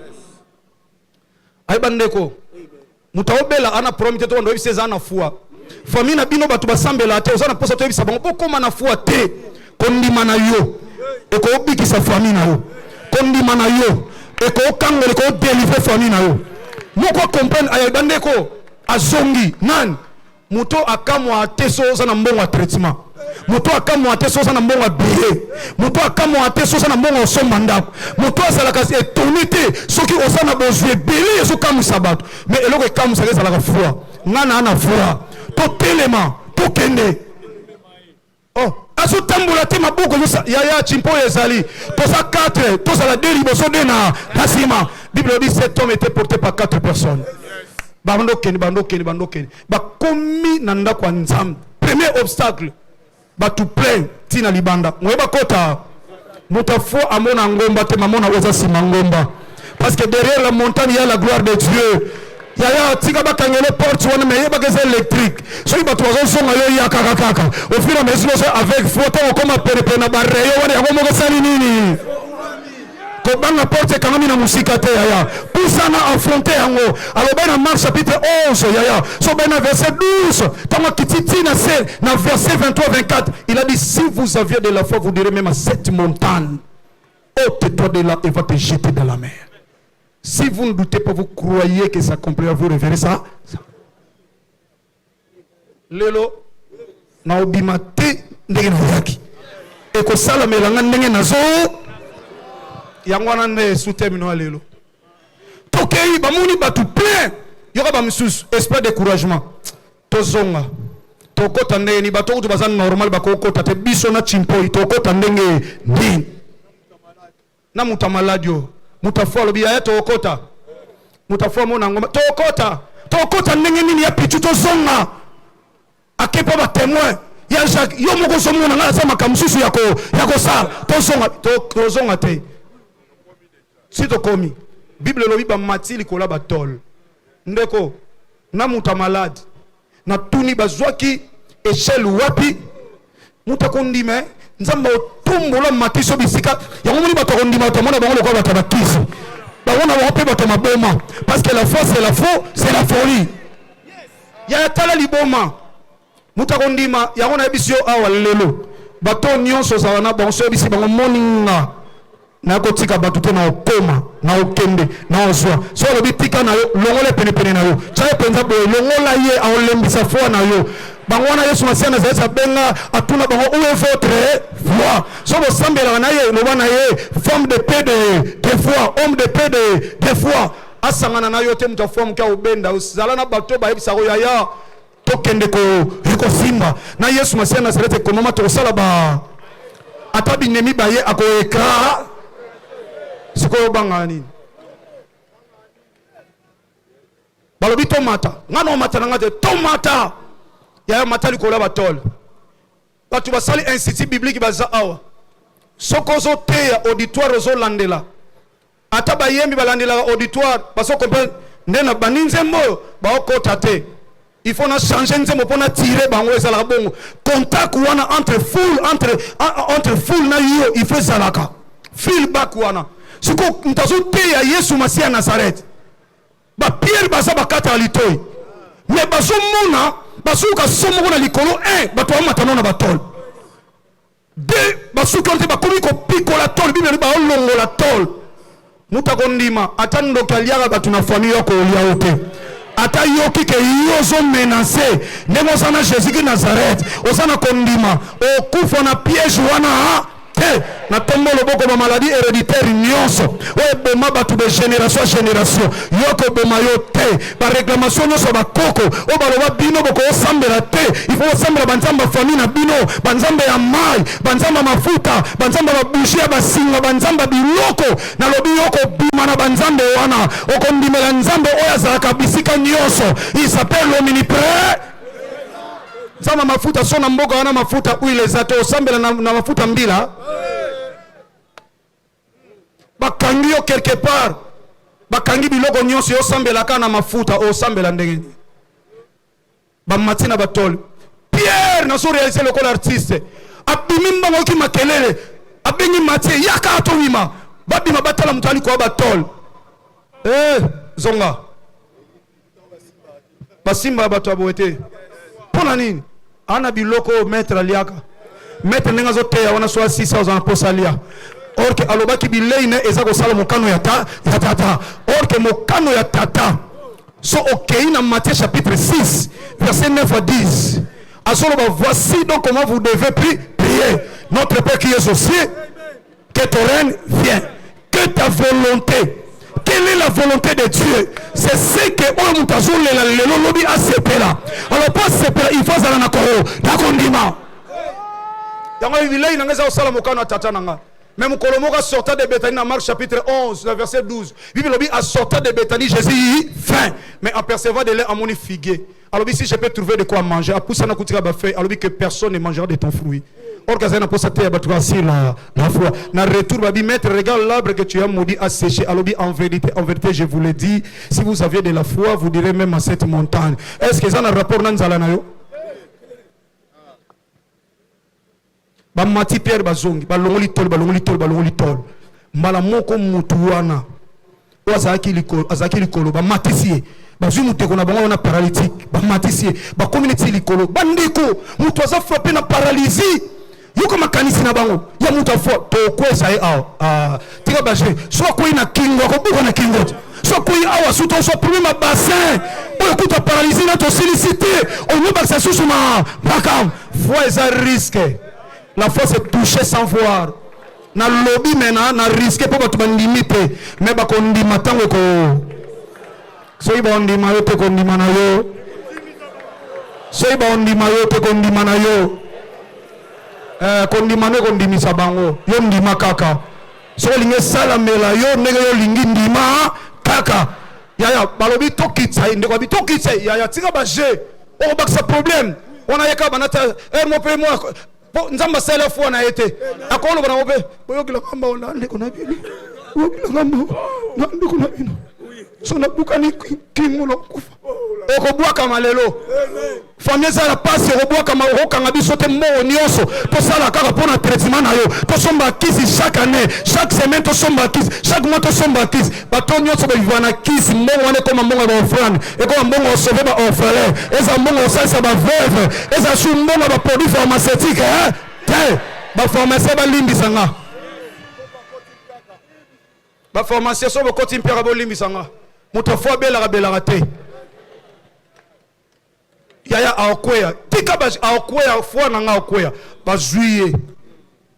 B: Ayi bandeko, moto aobela ana problème te, tobanda oyebisa eza na foi. Famille na bino bato basambela te, oza na mposa toyebisa bango bokóma na foi te. Kondima na yo ekobikisa famille na yo, kondima na yo ekokangola, ekodelivre famille na yo. Moko acomprendre, ayi bandeko, azongi nani? Moto akamwa te so oza na mbongo ya traitement, moto akamwa te so oza na mbongo ya billet, moto akamwa te so oza na mbongo ya osomba ndako, moto azalaka étonné te soki oza na bozwi ebele ezokamwisa bato. Mais eloko ekamwisaka ezalaka foi. Nga na na foi, totelema, tokende. Oh, azotambola te, maboko yaya chimpo ezali, toza 4, tozala de liboso, de na nsima. Bible elobi cet homme était porté par 4 personnes. Bandokende, bandokende, bandokende, bakomi na ndako ya Nzambe. Premier obstacle, bato plein ntina libanda, moye bakota. Moto afo amona ngomba te, mamona oza nsima ngomba, parce que derrière la montagne, il y a la gloire de Dieu. Yaya, tika bakangele porte wana, mais yebaka eza électrique. Soki bato bazozonga, yo ya kaka kaka au fur et à mesure ozo avec foi, ntango okoma penepene na bareyo wana, yango moko esali nini? Kobanga porte ekangami na mosika te. Yaya, pusana, affronte yango. Alobai na Marc chapitre 11, yaya, so bai na verset 12, ntango akiti ti na se na verset 23, 24, il a dit: si vous aviez de la foi, vous direz même à cette montagne: ôte-toi de là et va te jeter dans la mer. Si vous ne doutez pas, vous croyez que ça s'accomplira, vous reverrez ça, ça. Lelo naobima te ndenge nayaki, ekosalamela nga ndenge nazo. Yango wana nde sutemino ya lelo. Tokei, bamoni bato plein, yoka bamisusu esprit découragement: tozonga, tokota ndenge nini? Bato kutu baza normal bakokota te, biso na chimpoi tokota ndenge nini na moto ya maladi oyo? Moto afo alobi: yaya, tokota. Moto afo amona ngoma, tokota, tokota ndenge nini ya pichu? Tozonga. Ake mpo batémoin ya Jacques, yo moko ozomona ngai aza makambo mosusu ya kosala. Tozonga, tozonga te. Si tokomi, Bible elobi bamati likolo ya batole. Ndeko, na moto ya maladi natuni: bazwaki échelle wapi? Moto akondima, Nzambe otombola matiso bisika yango. Moni bato akondima, bato amona bango lokola bato ya bakisi, bango na bango mpe bato ya maboma, parce que la foi, c'est la foi, c'est la folie. Ya tala liboma, moto akondima yango. Nayebisi yo awa lelo, bato nyonso ozala na bango, so oyebisi bango: moninga, nakotika bato te, na okoma, na okende, na ozwa. So olobi tika na yo, longola penepene na yo, tia ye mpenza boye, longola ye, aolembisa foi na yo. Bango wana, Yesu Masiya Nazareti abenga, atuna bango: où est votre foi? So bosambelaka na ye, loba na ye: femme de peu de foi, homme de peu de foi. Asangana na yo te. Moto afoi moke aobenda. Ozala na bato bayebisaka: yaya, tokende, ekosimba na Yesu Masiya Nazareti. Ekomama tokosala ba ata binemi baye akoeka. Sikoyo obangaka nini? Balobi tomata, nga na omata na nga te. Tomata, yaya, mata likolo ya batole. Bato basali institut biblique baza awa. Soki ozoteya, auditoire ozolandela, ata bayembi balandelaka auditoire, bazo comprendre nde na bandi nzembo oyo baokota te, il faut na changer nzembo mpo na tire bango. Ezalaka bongo, contact wana entre foule, entre foule na yo, il faut ezalaka feedback wana. Sikoyo moto azoteya Yesu Masiya ya Nazareth, bapierre baza bakata ya litoi, mais bazomona, bazoyoka so moko na likolo. 1, bato bamata no na batole. 2, basuki wana te, bakomi kopikola tole. Bible baolongola tole. Moto akondima, ata ndoki aliaka bato na famille, yo kolia yo te. Ata yoki ke yo ozomenacer, ndenge oza na Jésus-Christ Nazareth, oza na kondima, okufa na piège wana te. Na ntombo loboko, bamaladi héréditaire nyonso oyo eboma bato de génération ya génération, yo koboma yo te. Baréclamation nyonso ya bakoko oyo baloba bino bokosambela te, il faut bosambela banzambe ya famille na bino, banzambe ya mai, banzambe ya mafuta, banzambe ya babougie, ya basinga, banzambe ya biloko, nalobi yo kobima na banzambe wana, okondimela Nzambe oyo azalaka bisika nyonso. Il s'appelle l'omniprésent. Nzambe mafuta, so na mboka wana mafuta huile eza te, osambela na mafuta mbila. Bakangi yo quelque part, bakangi biloko nyonso, yo osambelaka na mafuta, osambela ndenge nini? Bamati na batole. Pierre nazo réaliser lokola artiste. Abimi mbango oki makelele. Abengi Mathieu yaka tobima. Babima batala moto ali kwa batole. Eh, zonga. Basimba bato ya boye te. Mpo na nini? Ana biloko oyo maître aliaka. Maître ndenge azoteya wana so asisa oza na posa alia. Or que alobaki bilei ne eza kosala mokano ya ta ya tata. Or que mokano ya tata so okei na Matthieu chapitre 6 verset 9 à 10 azoloba voici donc comment vous devez prier notre Père qui est aux cieux que ton règne vienne que ta volonté. Quelle est la volonté de Dieu? C'est ce que oyo moto azolela lelo lobi asepela. Alors mpo asepela il faut azala na koo na kondima. Yango bilei na ngai eza kosala mokano ya tata na ngai. Mais mokolo moko asorta de Bethanie na Marc chapitre 11 na verset 12. Bible elobi asorta de Bethanie Jésus faim. Mais en percevant de l'air amoni figuier. Alobi si je peux trouver de quoi manger, apusana kutika ba feuilles, alobi que personne ne mangera de ton fruit. Or kazali na posa te ya bato basir la, la foi. Na retour babi maître regarde l'arbre que tu as maudit a séché. Alobi en vérité je vous le dis, si vous aviez de la foi, vous direz même à cette montagne. Est-ce que ça na rapport na nzala na yo? Bamati Pierre bazongi, balongoli tole, balongoli tole, balongoli tole. Mbala moko mutu wana oyo azalaki likolo, azalaki likolo, bamatisi ye, bazwi moteko na bango wana paralytique, bamatisi ye, bakomi neti likolo. Bandeko, moto aza frappe na paralysie, yoka makanisi na bango ya moto afo tokwesa ye awa. Ah, tika baje so akwei na kingo akobuka na kingo te so akwei awa sutu ozwa problème ya bassin oyo kuta paralysie na tosilisi te onyobakisa susu ma makambo. Foi eza risque, la foi c'est toucher sans voir. Nalobi me na na risque mpo bato bandimi te, me bakondima ntango eko soki baondima yo te kondima na yo, soki baondima yo te kondima na yo. Eh, kondima nde kondimisa bango. Yo ndima kaka, soki olingi esalamela yo ndenge yo olingi, ndima kaka. Yaya balobi tokitisa ye, ndeko abi tokitisa ye. Yaya tika baje okobakisa problème wana ye kaka banda ta heure moko mpe mwa po nzambe asala foi na ye te akoloba nango mpe boyokelaka mbao na ndeko na bino, boyokelaka mbao na ndeko na bino, so nabukani kingo na kufa okobwakama lelo. Famille ezala pasi, okobwakama, okokanga biso te. Mbongo nyonso tosala kaka mpo na traitement na yo, tosomba kisi chaque année, chaque semaine tosomba kisi, chaque mois tosomba kisi. Bato nyonso baviva na kisi, mbongo wana ekoma mbongo ya baofrande, ekoma mbongo ya sauve baorphelin, eza mbongo ya kosalisa baveuve, eza su mbongo ya baproduit pharmaceutique te. Bapharmacien balimbisa nga, bapharmacien so bokoti mpiaka bolimbisa nga. Moto afo abelaka belaka te yaya, aokweya tika aokweya foi na nga aokweya. Bazwi ye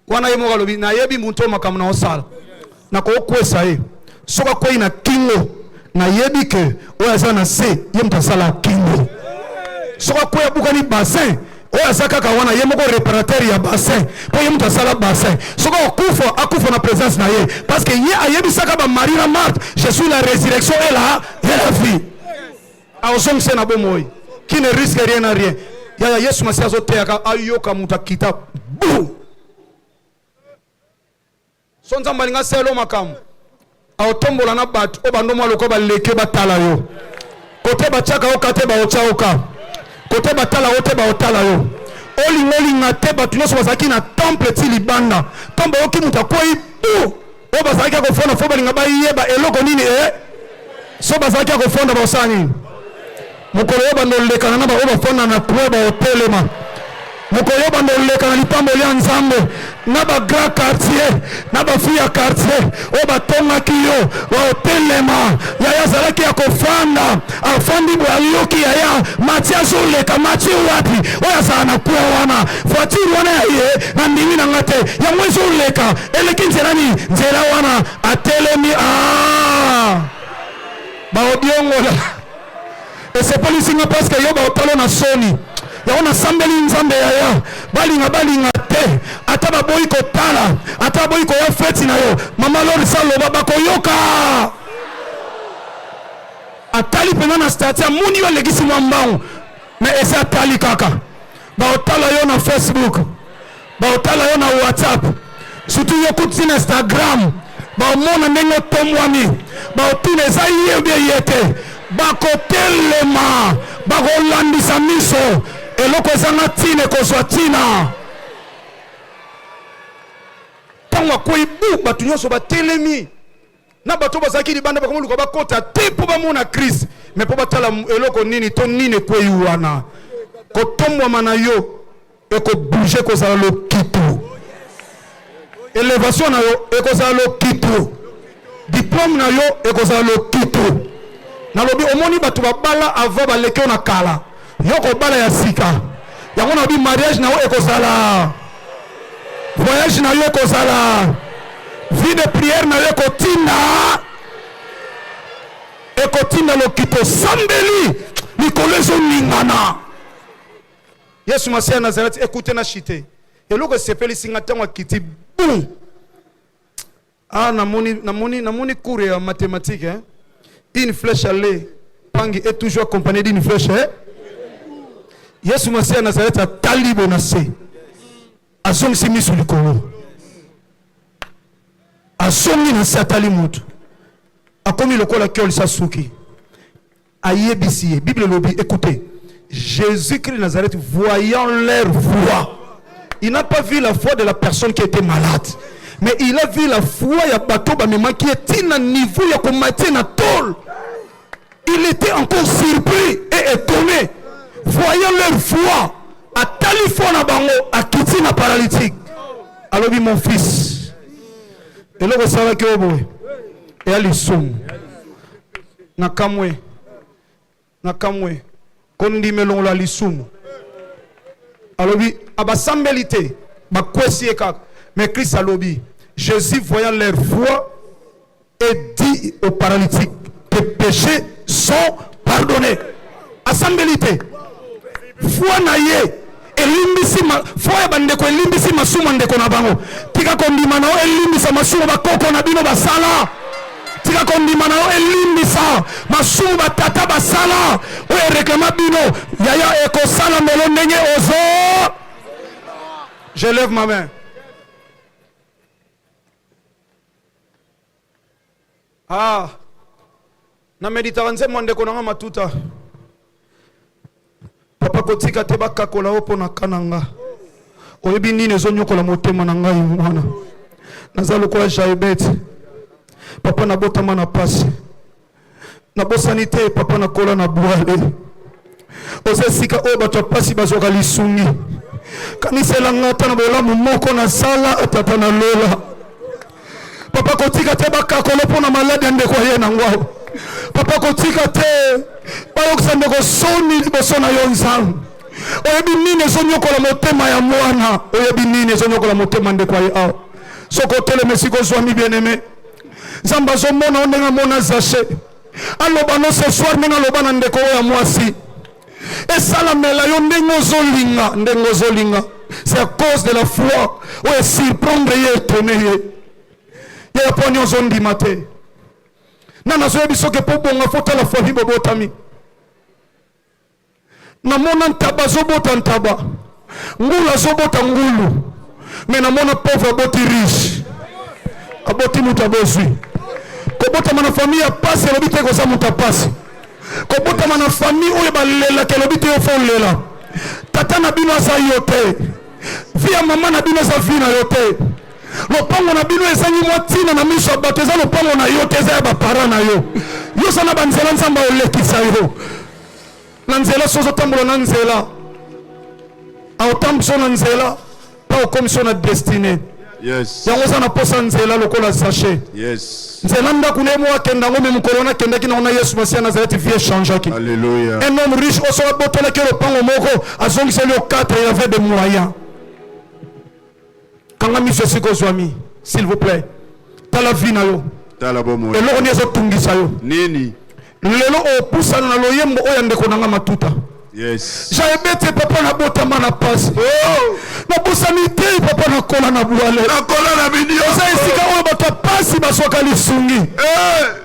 B: wana, ye moko alobi nayebi moto oyo makambo na osala nakokwesa ye soki akwei na kingo, nayebi ke oyo aza na se ye moto asala kingo. Soki akwei abukani bassin, oyo aza kaka wana ye moko réparateur ya bassin, mpo ye moto asala bassin. Soki akufa, akufa na présence na ye, parce que ye ayebisaka bamarie na Marthe: je suis la résurrection et la vie. Aozongisa na bomoi. Qui ne risque rien n'a rien. Yaya, Yesu Masiya azoteyaka, ayoka moto akita bu so nzambe alinga asala makambo aotombola na bato oyo bando mwa lokola baleki batala yo kote batiaka yo ka te, baotya yo ka kote batala yo te, baotala yo olinga olinga te. Bato nyonso bazalaki na temple ti libanda ntango bayoki moto akwei bu oyo bazalaki ya kofonda fo balinga bayeba eloko nini e so bazalaki ya kofonda bakosala nini. Mokolo oyo bando olekana na baoyo bafonda na coin baotelema, mokolo oyo bando oleka na lipamboli ya Nzambe na bagrand quartier na bafille ya quartier oyo batongaki yo baotelema. Yaya azalaki ya kofanda, afandi boye, ayoki yaya Mati azoleka. Mati wapi? Oyo azala na coin wana, voiture wana ya ye na ndimi na nga te, yango ezoleka, eleki nzela nini? Nzela wana atelemi. Ah, baodiongola esepelisi nga parce que yo baotalo na soni yango. Nasambeli Nzambe yaya, balinga balinga te, ata baboyi kotala, ata baboyi koya feti na yo, mama Lorisa aloba bakoyoka. Atali mpenza na statut, amoni yo alekisi mwa mbangu, mais esi atali kaka. Baotala yo na Facebook, baotala yo na WhatsApp, surtout yo kuti na Instagram, baomona ndenge otombwami, baotuna eza ye obie ye te. Bakotelema Bakolandisa miso, eloko ezanga ntina ekozwa ntina. Ntango akwei bu, bato nyonso batelemi na bato bazalaki libanda bakomoluka bakota te mpo bamona Christ, me mpo batala eloko nini to nini ekwei wana. Kotombwama na yo ekobouge, kozala lokito. Elevation na yo ekozala lokito. Diplome na yo ekozala lokito. Nalobi, omoni bato babala avant baleki yo na kala, yo kobala ya sika. Yango nalobi, mariage na yo ekozala, voyage na yo ekozala, vie de prière na yo ekotinda, ekotinda lokito. Sambeli, likolo ezoningana. Yesu Masiya Nazareth ekute na chite. Eloko esepelisi nga, ntango akiti bum, ah, namoni namoni namoni cours ya mathématique, hein? Une flèche aller pangi est toujours accompagnée d'une flèche, hein? Yesu Masiya Nazareth atali bo na se, azongisi miso likolo, azongi na se, atali motu akomi lokola kiolisa suki, ayebisi ye. Bible elobi, écoutez, Jésus-Christ de Nazareth, voyant leur foi, il n'a pas vu la foi de la personne qui était malade, mais il a vu la foi ya bato bamemaki ye ntina niveau ya komatie na tôle. Il était encore surpris et étonné. Voyant leur foi, atali foi na bango, akiti na paralytique, alobi: "Mon fils, eloko esalaki oyo boye eya lisumu." Nakamwe, nakamwe. Kondima elongola lisumu. Alobi, abasambeli te, bakwesi ye kaka. Mais Christ alobi, Jésus, voyant leur foi, et dit au paralytique: "Tes péchés sont pardonnés." Asambeli te. Foi na ye elimbisi foi ya bandeko, elimbisi masumu ya ndeko na bango. Tika kondima na yo elimbisa masumu bakoko na bino basala. Tika kondima na yo elimbisa masumu batata basala oyo ereklama bino. Yaya, ekosala melo ndenge ozo. Je lève ma main. Ah, nameditaka nzembo ya ndeko na nga Matuta. Papa, kotika te bakakola yo mpo na ka na nga. Oyebi nini ezonyokola motema na ngai? Mwana naza lokola Jaebet. Papa, nabotama na pasi, nabosani te. Papa, nakola na bwale. Oza esika oyo bato ya pasi bazwaka lisungi. Kaniselanga ata na bolamu moko nasala, Tata na lola. Papa, kotika te bakakolo mpo na maladi ya ndeko aye nango awa. Papa, kotika te bayokisa ndeko soni liboso na yo. Nzambe, oyebi nini ezonyokola motema ya mwana, oyebi nini ezonyokola motema ndeko aye awa. Soki otelema esika ozwami, bien-aimé, Nzambe azomona yo ndenge amona Zache. Aloba no ce soir ndenge aloba na ndeko oyo ya mwasi. Esalamela yo ndenge ozolinga, ndenge ozolinga. C'est à cause de la foi oyo esurprendre ye, étonne ye. Ye ya poni ozondima te na nazoyebi soki mpo bonga fo tala famille bobotami. Namona ntaba azobota ntaba, ngulu azobota ngulu, me namona pauvre aboti riche, aboti moto abozwi. Kobotama na famille ya pasi elobi te koza moto ya pasi. Kobotama na famille oyo balelaka elobi te yo fo olela. Tata na bino aza yo te, vie ya mama na bino eza vie na yo te. Lopango na bino ezangi mwa ntina na miso ya bato, eza lopango na yo te, eza ya baparent na yo. Yo oza na banzela, Nzambe aolekisa yo na nzela. So ozotambola na nzela, aotambwisa yo na nzela mpe okomisa yo na destinée. Yango oza na posa nzela lokola Zache. Nzela ndako na ye moko akenda yango, me mokolo wana akendaki nango na Yesu Masiya Nazareti, vie echangeaki.
A: Alléluia.
B: Un homme riche oso abotolaki yo lopango moko, azongiseli yo 4, il avait des moyens. Kanga miso esika ozwami, s'il vous plaît. Tala vie na yo.
A: Tala bomoi.
B: Eloko nini ezotungisa yo?
A: Nini?
B: Lelo opusana na loyembo oyo ya ndeko na nga Matuta. Jaebete: "Papa, nabotama na pasi, nabosani te. Papa, nakola na bwale."
A: Nakola na binio.
B: Oza esika oyo bato ya pasi bazwaka lisungi.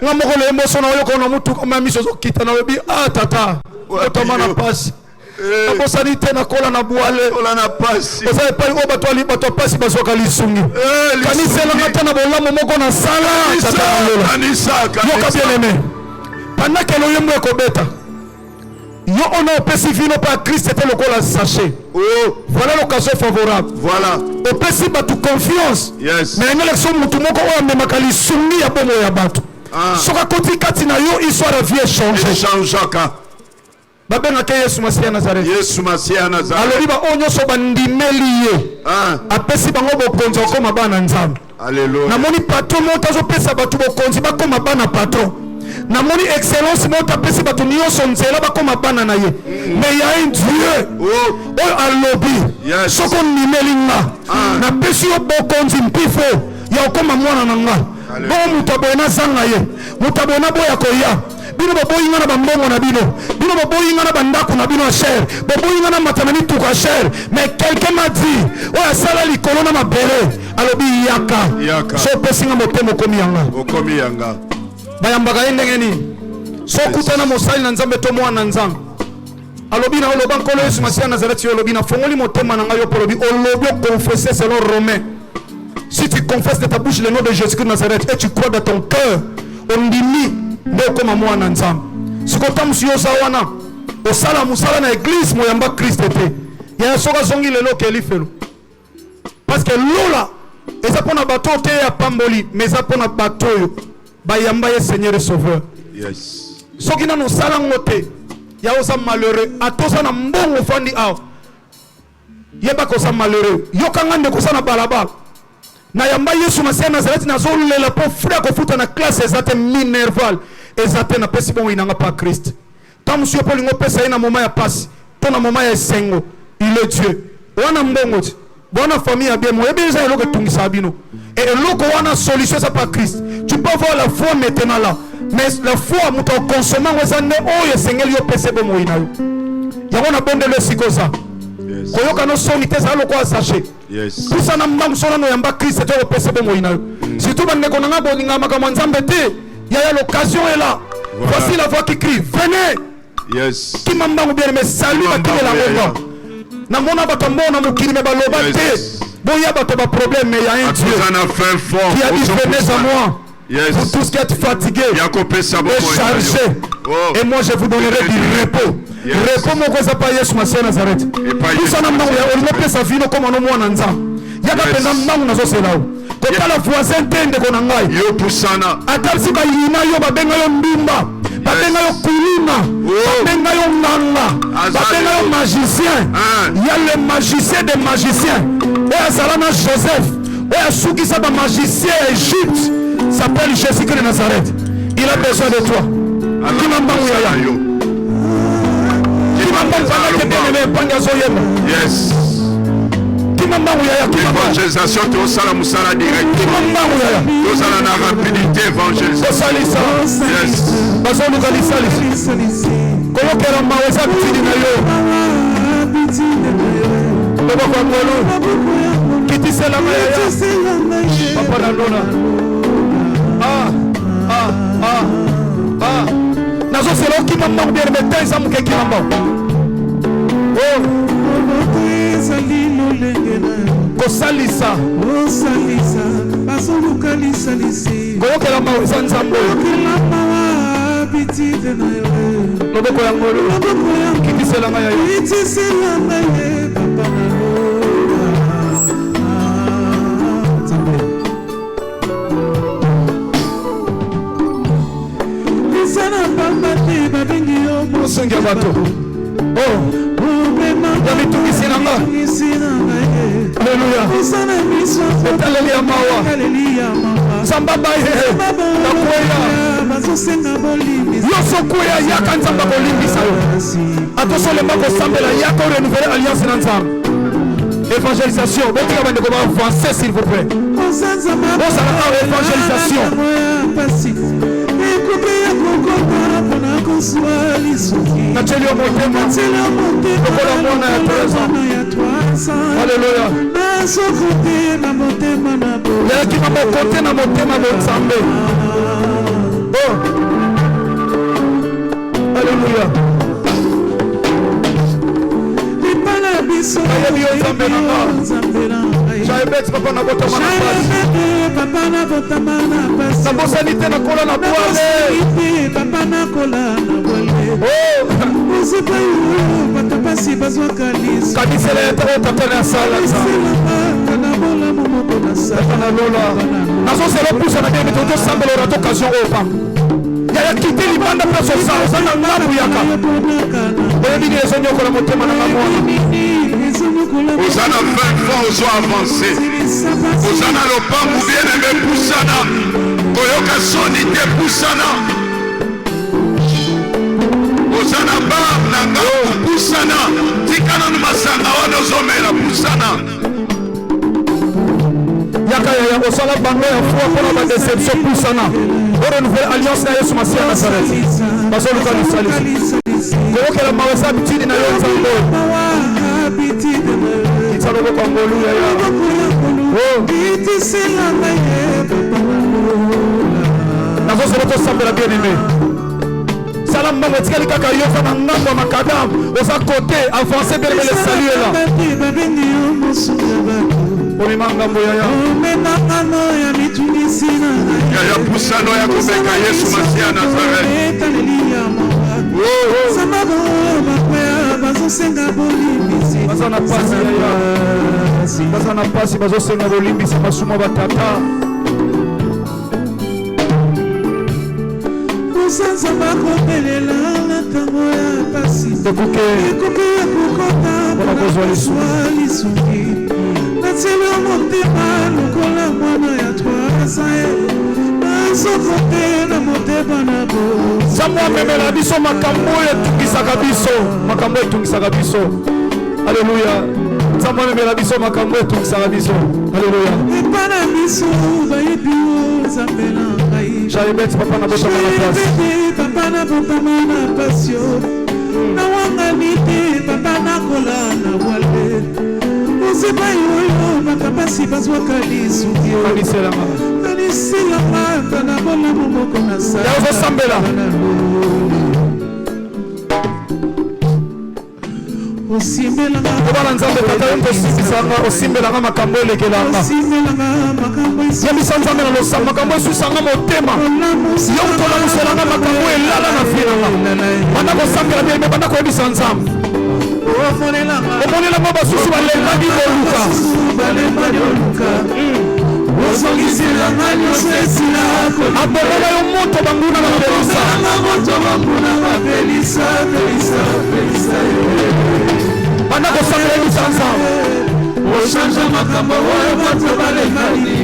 B: Nga moko loyembo so na oyoka na motuka, ma miso ozokita, nalobi: "Ah tata, botama na pasi, nabosani te, nakola na bwale."
A: Kola na pasi.
B: Oza epai oyo bato ya pasi bazwaka lisungi.
A: Lisungi.
B: Kaniselanga te na bolamu moko nasala, tata na lola.
A: Kanisa.
B: Yoka.
A: Kanisa.
B: Bien aimé, pendant que loyembo ekobeta, Yo oyo opesi vino mpe ya Christ te lokola sachet.
D: Oh.
B: Voilà l'occasion favorable.
D: Voilà.
B: Opesi bato confiance.
D: Yes.
B: Mais yango elakisa motu moko oyo amemaka lisungi ya bomoi ya bato.
D: Ah.
B: Soki akoti kati na yo, histoire ya vie echange.
D: Echangeaka.
B: Babengaka Yesu Masiya ya Nazareth.
D: Yesu Masiya ya Nazareth.
B: Alobi baoyo nyonso bandimeli ye.
D: Ah.
B: Apesi bango bokonzi okoma bana Nzambe.
D: Alléluia.
B: Namoni patron moko azopesa bato bokonzi bakoma bana patron. Namoni excellence moko apesi bato nyonso nzela bakoma bana na ye. Mais ya un Dieu
D: Oh.
B: oyo alobi
D: Yes.
B: soki ondimeli nga
D: Ah.
B: napesi yo bokonzi mpifo ya okoma mwana na nga.
D: Alléluia.
B: Bongo moto aboye nazanga ye, moto aboye naboya koya. Bino boboyi nga na bambongo na bino, bino boboyi nga na bandako na bino ya cher, boboyi nga na mata na mituka ya cher. Mais quelqu'un m'a dit oyo asala likolo na mabele alobi yaka,
D: Yaka.
B: so opesi nga motema okomi yanga.
D: Okomi yanga.
B: Bayambaka ye ndenge nini? So okutana mosali na Nzambe to mwana na Nzambe alobi na oloba Nkolo Yesu Masiya ya Nazareth, yo olobi nafongoli motema na ngai, yo mpo olobi olobi oconfesse selon Romain. Si tu confesses de ta bouche le nom de Jésus-Christ de Nazareth et tu crois dans ton cœur, ondimi nde okoma mwana Nzambe. Sikoyo ntango mosusu yo oza wana osala mosala na église moyamba Christ te, yaya soki azongi lelo okeli felo, parce que lola eza mpona bato oyo te ya pamboli, mais eza mpona bato oyo bayamba ye Seigneur et Sauveur.
D: Yes.
B: Soki nano osala ngo te, ya oza malheureux. Ata oza na mbongo ofandi awa, yebaka oza malheureux. Yokanga ndeko oza na balabala, nayamba Yesu Masiya Nazareti, nazolela mpo frais ya kofuta na classe eza te, minerval eza te, napesi bongo inanga pa Christ. Ntango mosusu yo mpo olingi opesa ye na moment ya pasi to na moment ya esengo, il est Dieu. Wana mbongo ti wana famille ya bien, moyebi eza eloko etungisaka bino. E eloko wana solution eza pa Christ. Tu peux avoir la foi maintenant là, mais la foi moto akonsome yango eza nde oyo esengeli yo pesa bomoi na yo. Yango nabondeli esika oza.
D: Yes.
B: Koyoka no soni te, ezala lokola sachet.
D: Yes.
B: Pusana mbangu so nano yamba Christ te okopesa bomoi na yo. Surtout bandeko na nga bolingaka makambo ya Nzambe te, yaya l'occasion est là.
D: Voilà.
B: Voici la voix qui crie, venez.
D: Yes.
B: Kima mbangu bien aimé, salut
D: Kima
B: bakimela
D: mbangu,
B: ngo.
D: yaya.
B: Namona bato ya mbongo na mokili me baloba
D: Yes.
B: te, boya bato ba problème, mais il y a un Dieu
D: Atoza na fin fort.
B: qui a dit venez à moi,
D: Yes.
B: vous tous qui êtes fatigués
D: Ya kopesa
B: et
D: bomoi na yo.
B: chargés,
D: Oh.
B: et moi je vous donnerai du repos.
D: Yes.
B: Repos moko eza pa Yesu Masiya Nazareth.
D: Epai Yesu
B: Pusana mbangu ya olingo pesa vino koma no mwana Nzambe. Yaka
D: Yes.
B: mpenza mbangu nazosela yo. Kotala voisin te ndeko na ngai.
D: Yo pusana.
B: Ata si bayina yo, babenga yo ndumba, babenga yo kuluna,
D: Oh.
B: babenga yo nganga,
D: Azali.
B: babenga yo magicien.
D: Ah.
B: Ya le magicien des magiciens oyo azala na Joseph, oyo asukisa bamagicien ya Égypte, s'appelle Jésus-Christ de Nazareth. Il a besoin de toi. Kima mbangu yaya,
D: Yo.
B: kima mbangu pendant que bien aimé mpangi azoyemba.
D: Yes.
B: Kima mbangu yaya, kima mbangu.
D: Évangélisation tosala mosala direct.
B: Kima mbangu yaya.
D: Tozala na rapidité évangélisation.
B: Kosalisa.
D: Yes.
B: Bazoluka lisalisi. Koyokela mawa eza bitidi na yo. Loboko ya ngolu kitiselanga yaya, papa na lona. Ah, ah, ah, ah. Nazosela okima mbangu bien aimé, temps eza moke, kima mbangu. Oh.
E: Ezali lolenge na yo.
B: Kosalisa.
E: Osalisa bazoluka lisalisi.
B: Koyokela mawa eza Nzambe oyo.
E: Okela mawa bitide na yo.
B: Loboko ya ngolu
E: Loboko ya
B: kitiselanga yaya.
E: kitisela ngai ye papa na lola. Ah, Nzambe. Eza na pamba te babengi yo
B: Mosengi ya bato. Oh. Ya mitungisi na nga.
E: mitungisi na ngai ye.
B: Alleluya.
E: Oza na miso
B: Etaleli ya mawa.
E: etaleli ya mawa.
B: Nzambe abaye nakweya.
E: Bazosenga bolimbisi.
B: Yo sokweya, yaka Nzambe akolimbisa yo. Ata solemba kosambela, yaka orenouvele alliance na Nzambe. Évangélisation, botika bandeko baavance s'il vous plaît.
E: Oza Nzambe.
B: Ozala awa, évangélisation.
E: Ya pasi ekoki ya kokota mpona kozwa lisuki.
B: Natieli yo motema.
E: Natieli yo motema.
B: Lokola mwana ya 13 ans.
E: Mwana ya 3 ans.
B: Alleluya.
E: Nazokote na motema na bo.
B: Yayaki na mokote na motema bonzambe. Oh. Alleluya.
E: Libala biso.
B: Nayebi yo Nzambe na nga.
E: Nzambe na ngai.
B: Jaebet papa nabotama na pasi.
E: Jaebete papa nabotama na pasi.
B: Nabosani te nakola na bwale.
E: Nabosani te papa nakola na bwale.
B: Oh.
E: Osepai oyo bato pasi bazwaka liso.
B: Kanisela ye ntango tata na asala
E: Nzambe. Na bolamu moko nasala.
B: Tata na lola. Nazozela opusa na bien tozosambela orate occasion oyo pamba. Yaya kite libanda place oza oza na ngambu yaka. Oyebi nini ezonyokola motema na nga mwana.
D: Oza na 20 fois ozo avance. Oza na lopangu bien aime pusana. Koyoka soni te pusana. Oza na bar na ngambu pusana. Tika nanu masanga wana ozomela pusana.
B: Yaka yaya osala bango ya foi mpona ba deception pusana. O renouveler alliance na Yesu Masiya Nazareth. Bazoluka lisalisi. Koyokela mawa eza habitude na yo Nzambe. Kitisa loboko ya ngolu yaya. Oh. Nazozela tosambela bien aimé. Sala mbongo etikali kaka yo oza na ngambo ya makadam oza kote avance bien aimé le salut est là. Omema ngambo yaya.
D: Yaya pusano ya komeka Yesu Masiya Nazareth.
B: Baza na pasi yaya. Baza na pasi bazosenga bolimbisi masumu ya batata.
E: Kosanza bakobelela na ntango ya pasi.
B: Ekuke.
E: Ekuke ya kokota
B: Mpona kozwa
E: lisungi. Natieli yo motema lokola mwana ya 3 ans. Nazokote na motema na bo.
B: Nzambe amemela biso makambo oyo etungisaka biso, makambo oyo etungisaka biso. Alléluia. Nzambe amemela biso makambo oyo etungisaka biso. Alléluia.
E: Epa na biso bayebi yo Nzambe na ngai.
B: Jaebet papa na botama na pasi.
E: Jaebet papa na botama na pasi yo. Nawangani te papa nakola na wale. Ozebai oyo bato pasi bazwaka lisungi yo.
B: Kaniselanga.
E: Kaniselanga ata na bolamu moko nasala.
B: Ya ozosambela. Kobala Nzambe tata yo moto osimbisanga osimbelanga makambo elekelanga yebisa Nzambe na losambo makambo esusanga motema yo moto olamuselanga makambo elala na vie nanga banda kosambela bien banda koyebisa Nzambe omonelanga basusu balembaki koluka abomela yo moto banguna bapelisa banda kosambela yebisa Nzambe
E: ochange makambo oyo bato balekani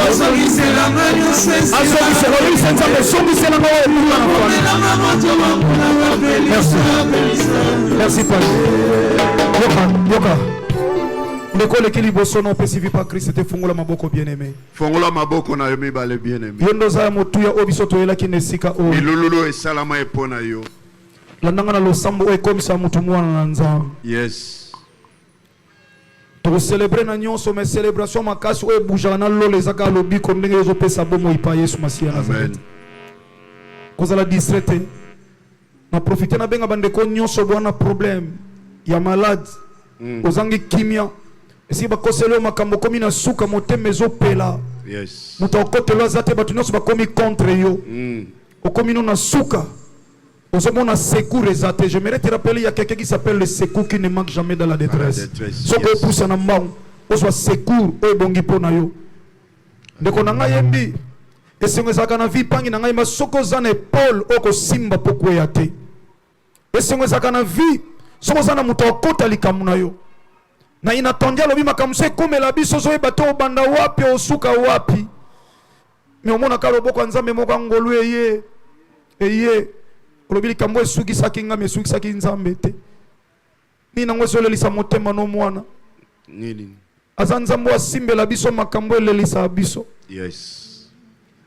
E: ozongiselanga nyonso
B: azongisela oyebisa Nzambe zongiselanga oyo ebunga na
E: Merci.
B: Merci Père. Yoka, yoka. Ndeko oleki liboso na opesi vie pa Christ te fungola maboko bien aimé.
D: Fongola maboko na yo mibale bien aimé.
B: Yo nde oza ya motuya oyo biso toyelaki na esika oyo.
D: Milululu esalama epo na yo.
B: Landanga na losambo oyo ekomisa moto mwana na Nzambe.
D: Yes.
B: Tokocelebre na nyonso mais celebration makasi oyo ebujaka na lola eza kaka lobiko ndenge ezopesa bomoi pa Yesu Masiya Nazareth. Kozala distrait te. Na profite nabenga bandeko nyonso bwana problème ya malade ozangi kimia esi bakoseli yo makambo okomi na suka motema ezopela
D: Yes.
B: moto akotelo aza te bato nyonso bakomi contre yo okomi no na suka ozomona secours eza te. J'aimerais te rappeler, il y a quelqu'un qui s'appelle le secours qui ne manque jamais dans la détresse.
D: Détresse,
B: Soki
D: yes.
B: opusa na mbangu ozwa secours oyo ebongi mpo na yo. Ndeko na ngai yembi esengo ezalaka na vie pangi na ngai ma soki oza na épaule oyo kosimba mpo kweya te. Esengo ezalaka na vie soki oza na moto akota likambo na yo na inattendu alobi makambo so ekomela biso ozoyeba te obanda wapi osuka wapi me omonaka loboko ya Nzambe moko ya ngolu eye eye olobi likambo esukisaki ngai me esukisaki Nzambe te. Nini yango ezolelisa motema no mwana
D: Nini?
B: aza Nzambe oyo asimbela biso makambo elelisaka biso.
D: Yes.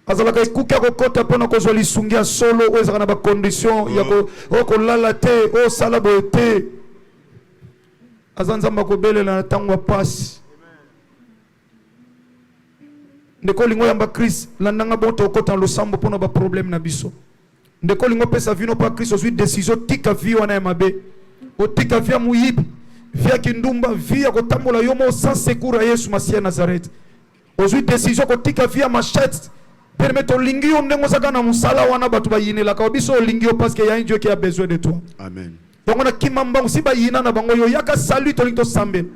B: Azalaka ekuki ya kokota mpona kozwa lisungi ya solo oyo ezalaka na bacondition ya oyo kolala te oyo osala boye te. Aza Nzambe akobelela na ntango ya pasi. Ndeko olingo oyamba Christ, landanga bon tokota na losambo mpona baproblème na biso. Ndeko olingo opesa vino mpa Christ, ozwi décision tika vie wana ya mabe, otika vie ya moyibi, vie ya kindumba, vie ya kotambola yo moko sans secours ya Yesu Masiya Nazareth. Ozwi décision kotika vie ya machette, Bien-aimé, tolingi yo ndenge ozaka na mosala wana, bato bayinelaka yo. Biso olingi yo parce que y a un Dieu qui a besoin de toi.
D: Amen.
B: Yango na kima mbangu si bayina na bango, yo yaka salut, tolingi tosambela.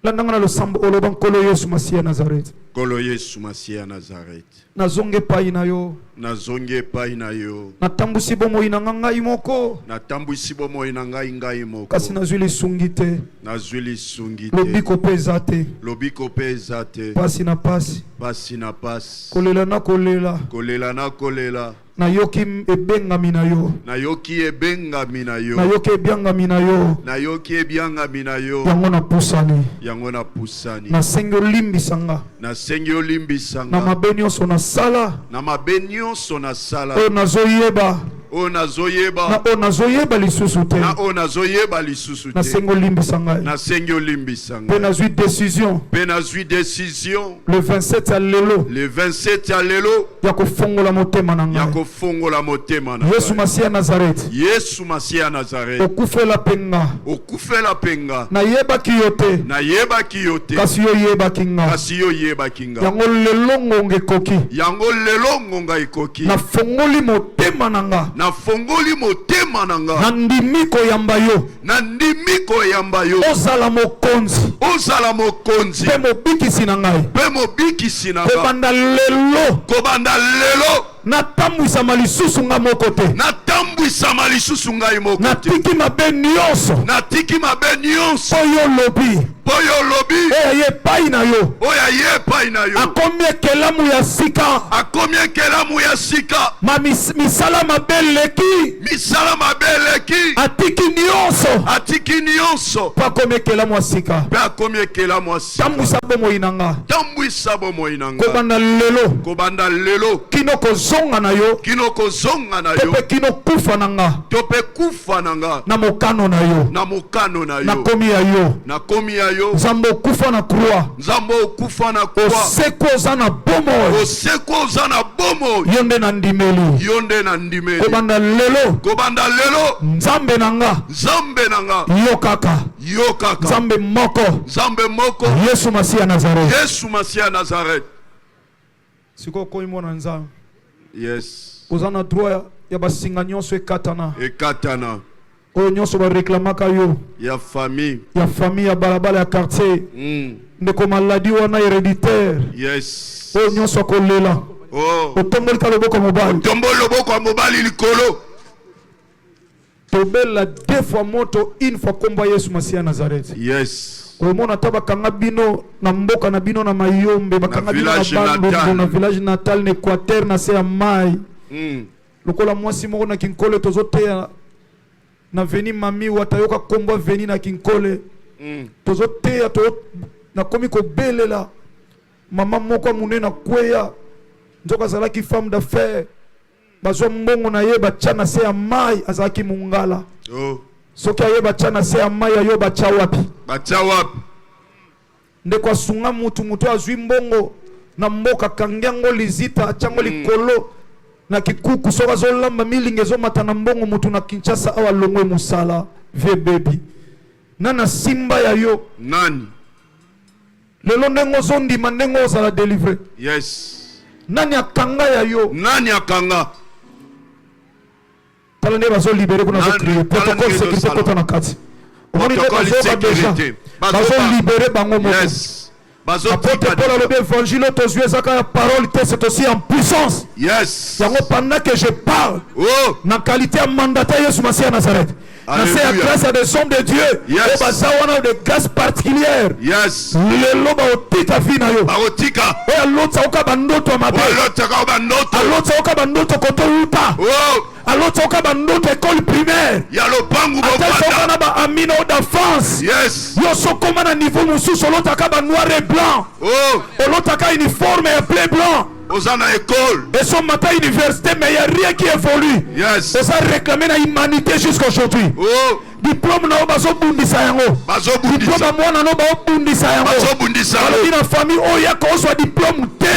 B: Landanga na losambo, oloba: Nkolo Yesu Masiya Nazareth.
D: Nkolo Yesu Masiya Nazareth.
B: Nazongi epai na yo.
D: Nazongi epai na yo.
B: Natambwisi bomoi na nga ngai moko.
D: Natambwisi bomoi na ngai ngai moko.
B: Kasi nazwi lisungi te.
D: Nazwi lisungi te.
B: Lobiko mpe eza te.
D: Lobiko mpe eza te.
B: Pasi na pasi.
D: Pasi na pasi.
B: Kolela na kolela.
D: Kolela na kolela.
B: Nayoki ebengami na yo.
D: Nayoki ebengami na yo.
B: Nayoki ebiangami na yo.
D: Nayoki ebiangami na yo.
B: Yango napusani.
D: Yango napusani.
B: Nasengi olimbisa nga.
D: Nasengi olimbisa
B: na
D: nga.
B: Mabe nyonso nasala.
D: Na mabe nyonso nasala.
B: Oyo nazoyeba.
D: Oyo nazoyeba.
B: Na oyo nazoyeba lisusu te.
D: Na oyo nazoyeba lisusu te.
B: Nasengi olimbisa ngai.
D: Nasengi olimbisa
B: mpe
D: ngai.
B: Nazwi décision.
D: Mpe nazwi décision.
B: Le 27 ya lelo.
D: Le 27 ya lelo.
B: Ya kofongola motema na
D: ya
B: ngai.
D: Kofongola motema na
B: Yesu
D: ngai.
B: Masiya Nazareth.
D: Yesu Masiya Nazareth.
B: Okufela mpe nga.
D: Okufela mpe nga.
B: Nayebaki yo te.
D: Nayebaki yo te.
B: Kasi yo oyebaki nga.
D: Kasi yo oyebaki nga.
B: Yango lelo ngonga ekoki.
D: Yango lelo ngonga ekoki.
B: Nafongoli motema na nga.
D: Nafongoli motema na nga.
B: Nandimi koyamba yo.
D: Nandimi koyamba yo.
B: Ozala mokonzi.
D: Ozala mokonzi.
B: Mpe mobikisi na ngai.
D: Mpe mobikisi na nga.
B: Kobanda lelo.
D: Kobanda lelo.
B: Natambwisama lisusu nga moko te.
D: Natambwisama lisusu ngai moko te.
B: Natiki mabe nyonso.
D: Natiki mabe nyonso.
B: Oyo olobi.
D: Mpo yo olobi.
B: Oyo aye epai na yo.
D: Oyo aye epai na yo.
B: Akomi ekelamu ya sika.
D: Akomi ekelamu ya sika.
B: Ma misala mabe eleki.
D: Misala mabe eleki.
B: Atiki nyonso.
D: Atiki nyonso.
B: Mpo akomi ekelamu ya sika.
D: Mpe akomi ekelamu ya sika.
B: Tambwisa bomoi na nga.
D: Tambwisa bomoi na nga.
B: Kobanda lelo.
D: Kobanda lelo.
B: Kino kozonga na yo.
D: Kino kozonga na
B: to
D: yo.
B: Mpe kino kufa na nga.
D: To mpe kufa na nga.
B: Na mokano na yo.
D: Na mokano na yo.
B: Nakomi ya yo.
D: Nakomi ya yo.
B: Nzambe okufa na croix.
D: Nzambe okufa na croix.
B: Oseko oza na bomoi.
D: Oseko oza na bomoi.
B: Yo nde nandimeli.
D: Yo nde nandimeli.
B: Kobanda lelo.
D: Kobanda lelo.
B: Nzambe na nga.
D: Nzambe na nga.
B: Yo kaka.
D: Yo kaka.
B: Nzambe moko.
D: Nzambe moko.
B: Yesu Masiya Nazareth.
D: Yesu Masiya Nazareth.
B: Sikoyo okomi mwana Nzambe.
D: Yes.
B: Oza na droit ya basinga nyonso ekatana.
D: Ekatana.
B: Oyo nyonso bareklamaka yo.
D: Ya famille.
B: Ya famille, ya balabala, ya quartier. Ndeko, maladie wana héréditaire. Oyo nyonso akolela.
D: Oh.
B: Otombolika loboko mobali.
D: Tomboli loboko ya mobali likolo.
B: Tobela deux fois moto, une fois kombo ya Yesu Masiya Nazareth. Komona ata bakanga bino na mboka na bino na Mayombe, bakanga bino na
D: village
B: Bandundu,
D: natal.
B: Na village natal, na Équateur, na se ya mai. Lokola mwasi moko na Kinkole, tozoteya na veni mami watayoka kombo veni na Kinkole. Tozoteya to nakomi kobelela mama moko ya monene akweya, nzoka azalaki femme d'affaires, bazwa mbongo na ye batya na se ya mai, azalaki mongala.
D: Oh.
B: Soki aye batya na se ya mai, ayo batya wapi?
D: Batia wapi?
B: Ndeko, asunga mutu, mutu azwi mbongo na mboka, akangi yango lizita, atyango likolo na kikuku, soki azolamba milinga ezomata na mbongo. Mutu na Kinshasa awa alongwe mosala, vie bebi na na simba ya yo.
D: Nani?
B: Lelo ndenge ozondima, ndenge ozala délivré. Nani akanga ya yo?
D: Nani akanga?
B: Tala nde bazolibérer kuna,
D: Nani?
B: azocrier.
D: Tala
B: Protocole
D: ndenge
B: sécurité.
D: ezosala.
B: Kota na kati, omoni nde
D: Protocole
B: bazoba déjà.
D: sécurité.
B: Bazolibérer bango moko.
D: Bazotika.
B: Apôtre Paul alobi évangile oyo tozwi ezaka ya parole te, c'est aussi en puissance. Yango, pendant que je parle, na qualité ya mandataire Yesu Masiya ya Nazareth, na se ya
D: Alléluia.
B: grâce ya des hommes de Dieu oyo baza wana de grâce particulière, lelo baotika vie na yo.
D: Bakotika.
B: Oyo alotisa oka bandoto ya mabe.
D: Alotaka bandoto.
B: Alotisa oka bandoto koto uta. Alotisa oka bandoto école primaire.
D: Ya lopangu.
B: Ata soka
D: bofanda.
B: Na baamina oyo d'enfance. Yo sokoma na niveau mosusu, olotaka ba noir et blanc. Olotaka uniforme ya bleu blanc.
D: Oza na école.
B: Esomata université, mais y a rien qui évolue. Oza réclamé na humanité jusqu'aujourd'hui. Diplôme na yo bazobundisa yango, diplôme
D: Bazobundisa.
B: Ya mwana no baobundisa yango.
D: Bazobundisa yango.
B: Balobi na famille oyo yaka ozwa diplôme te.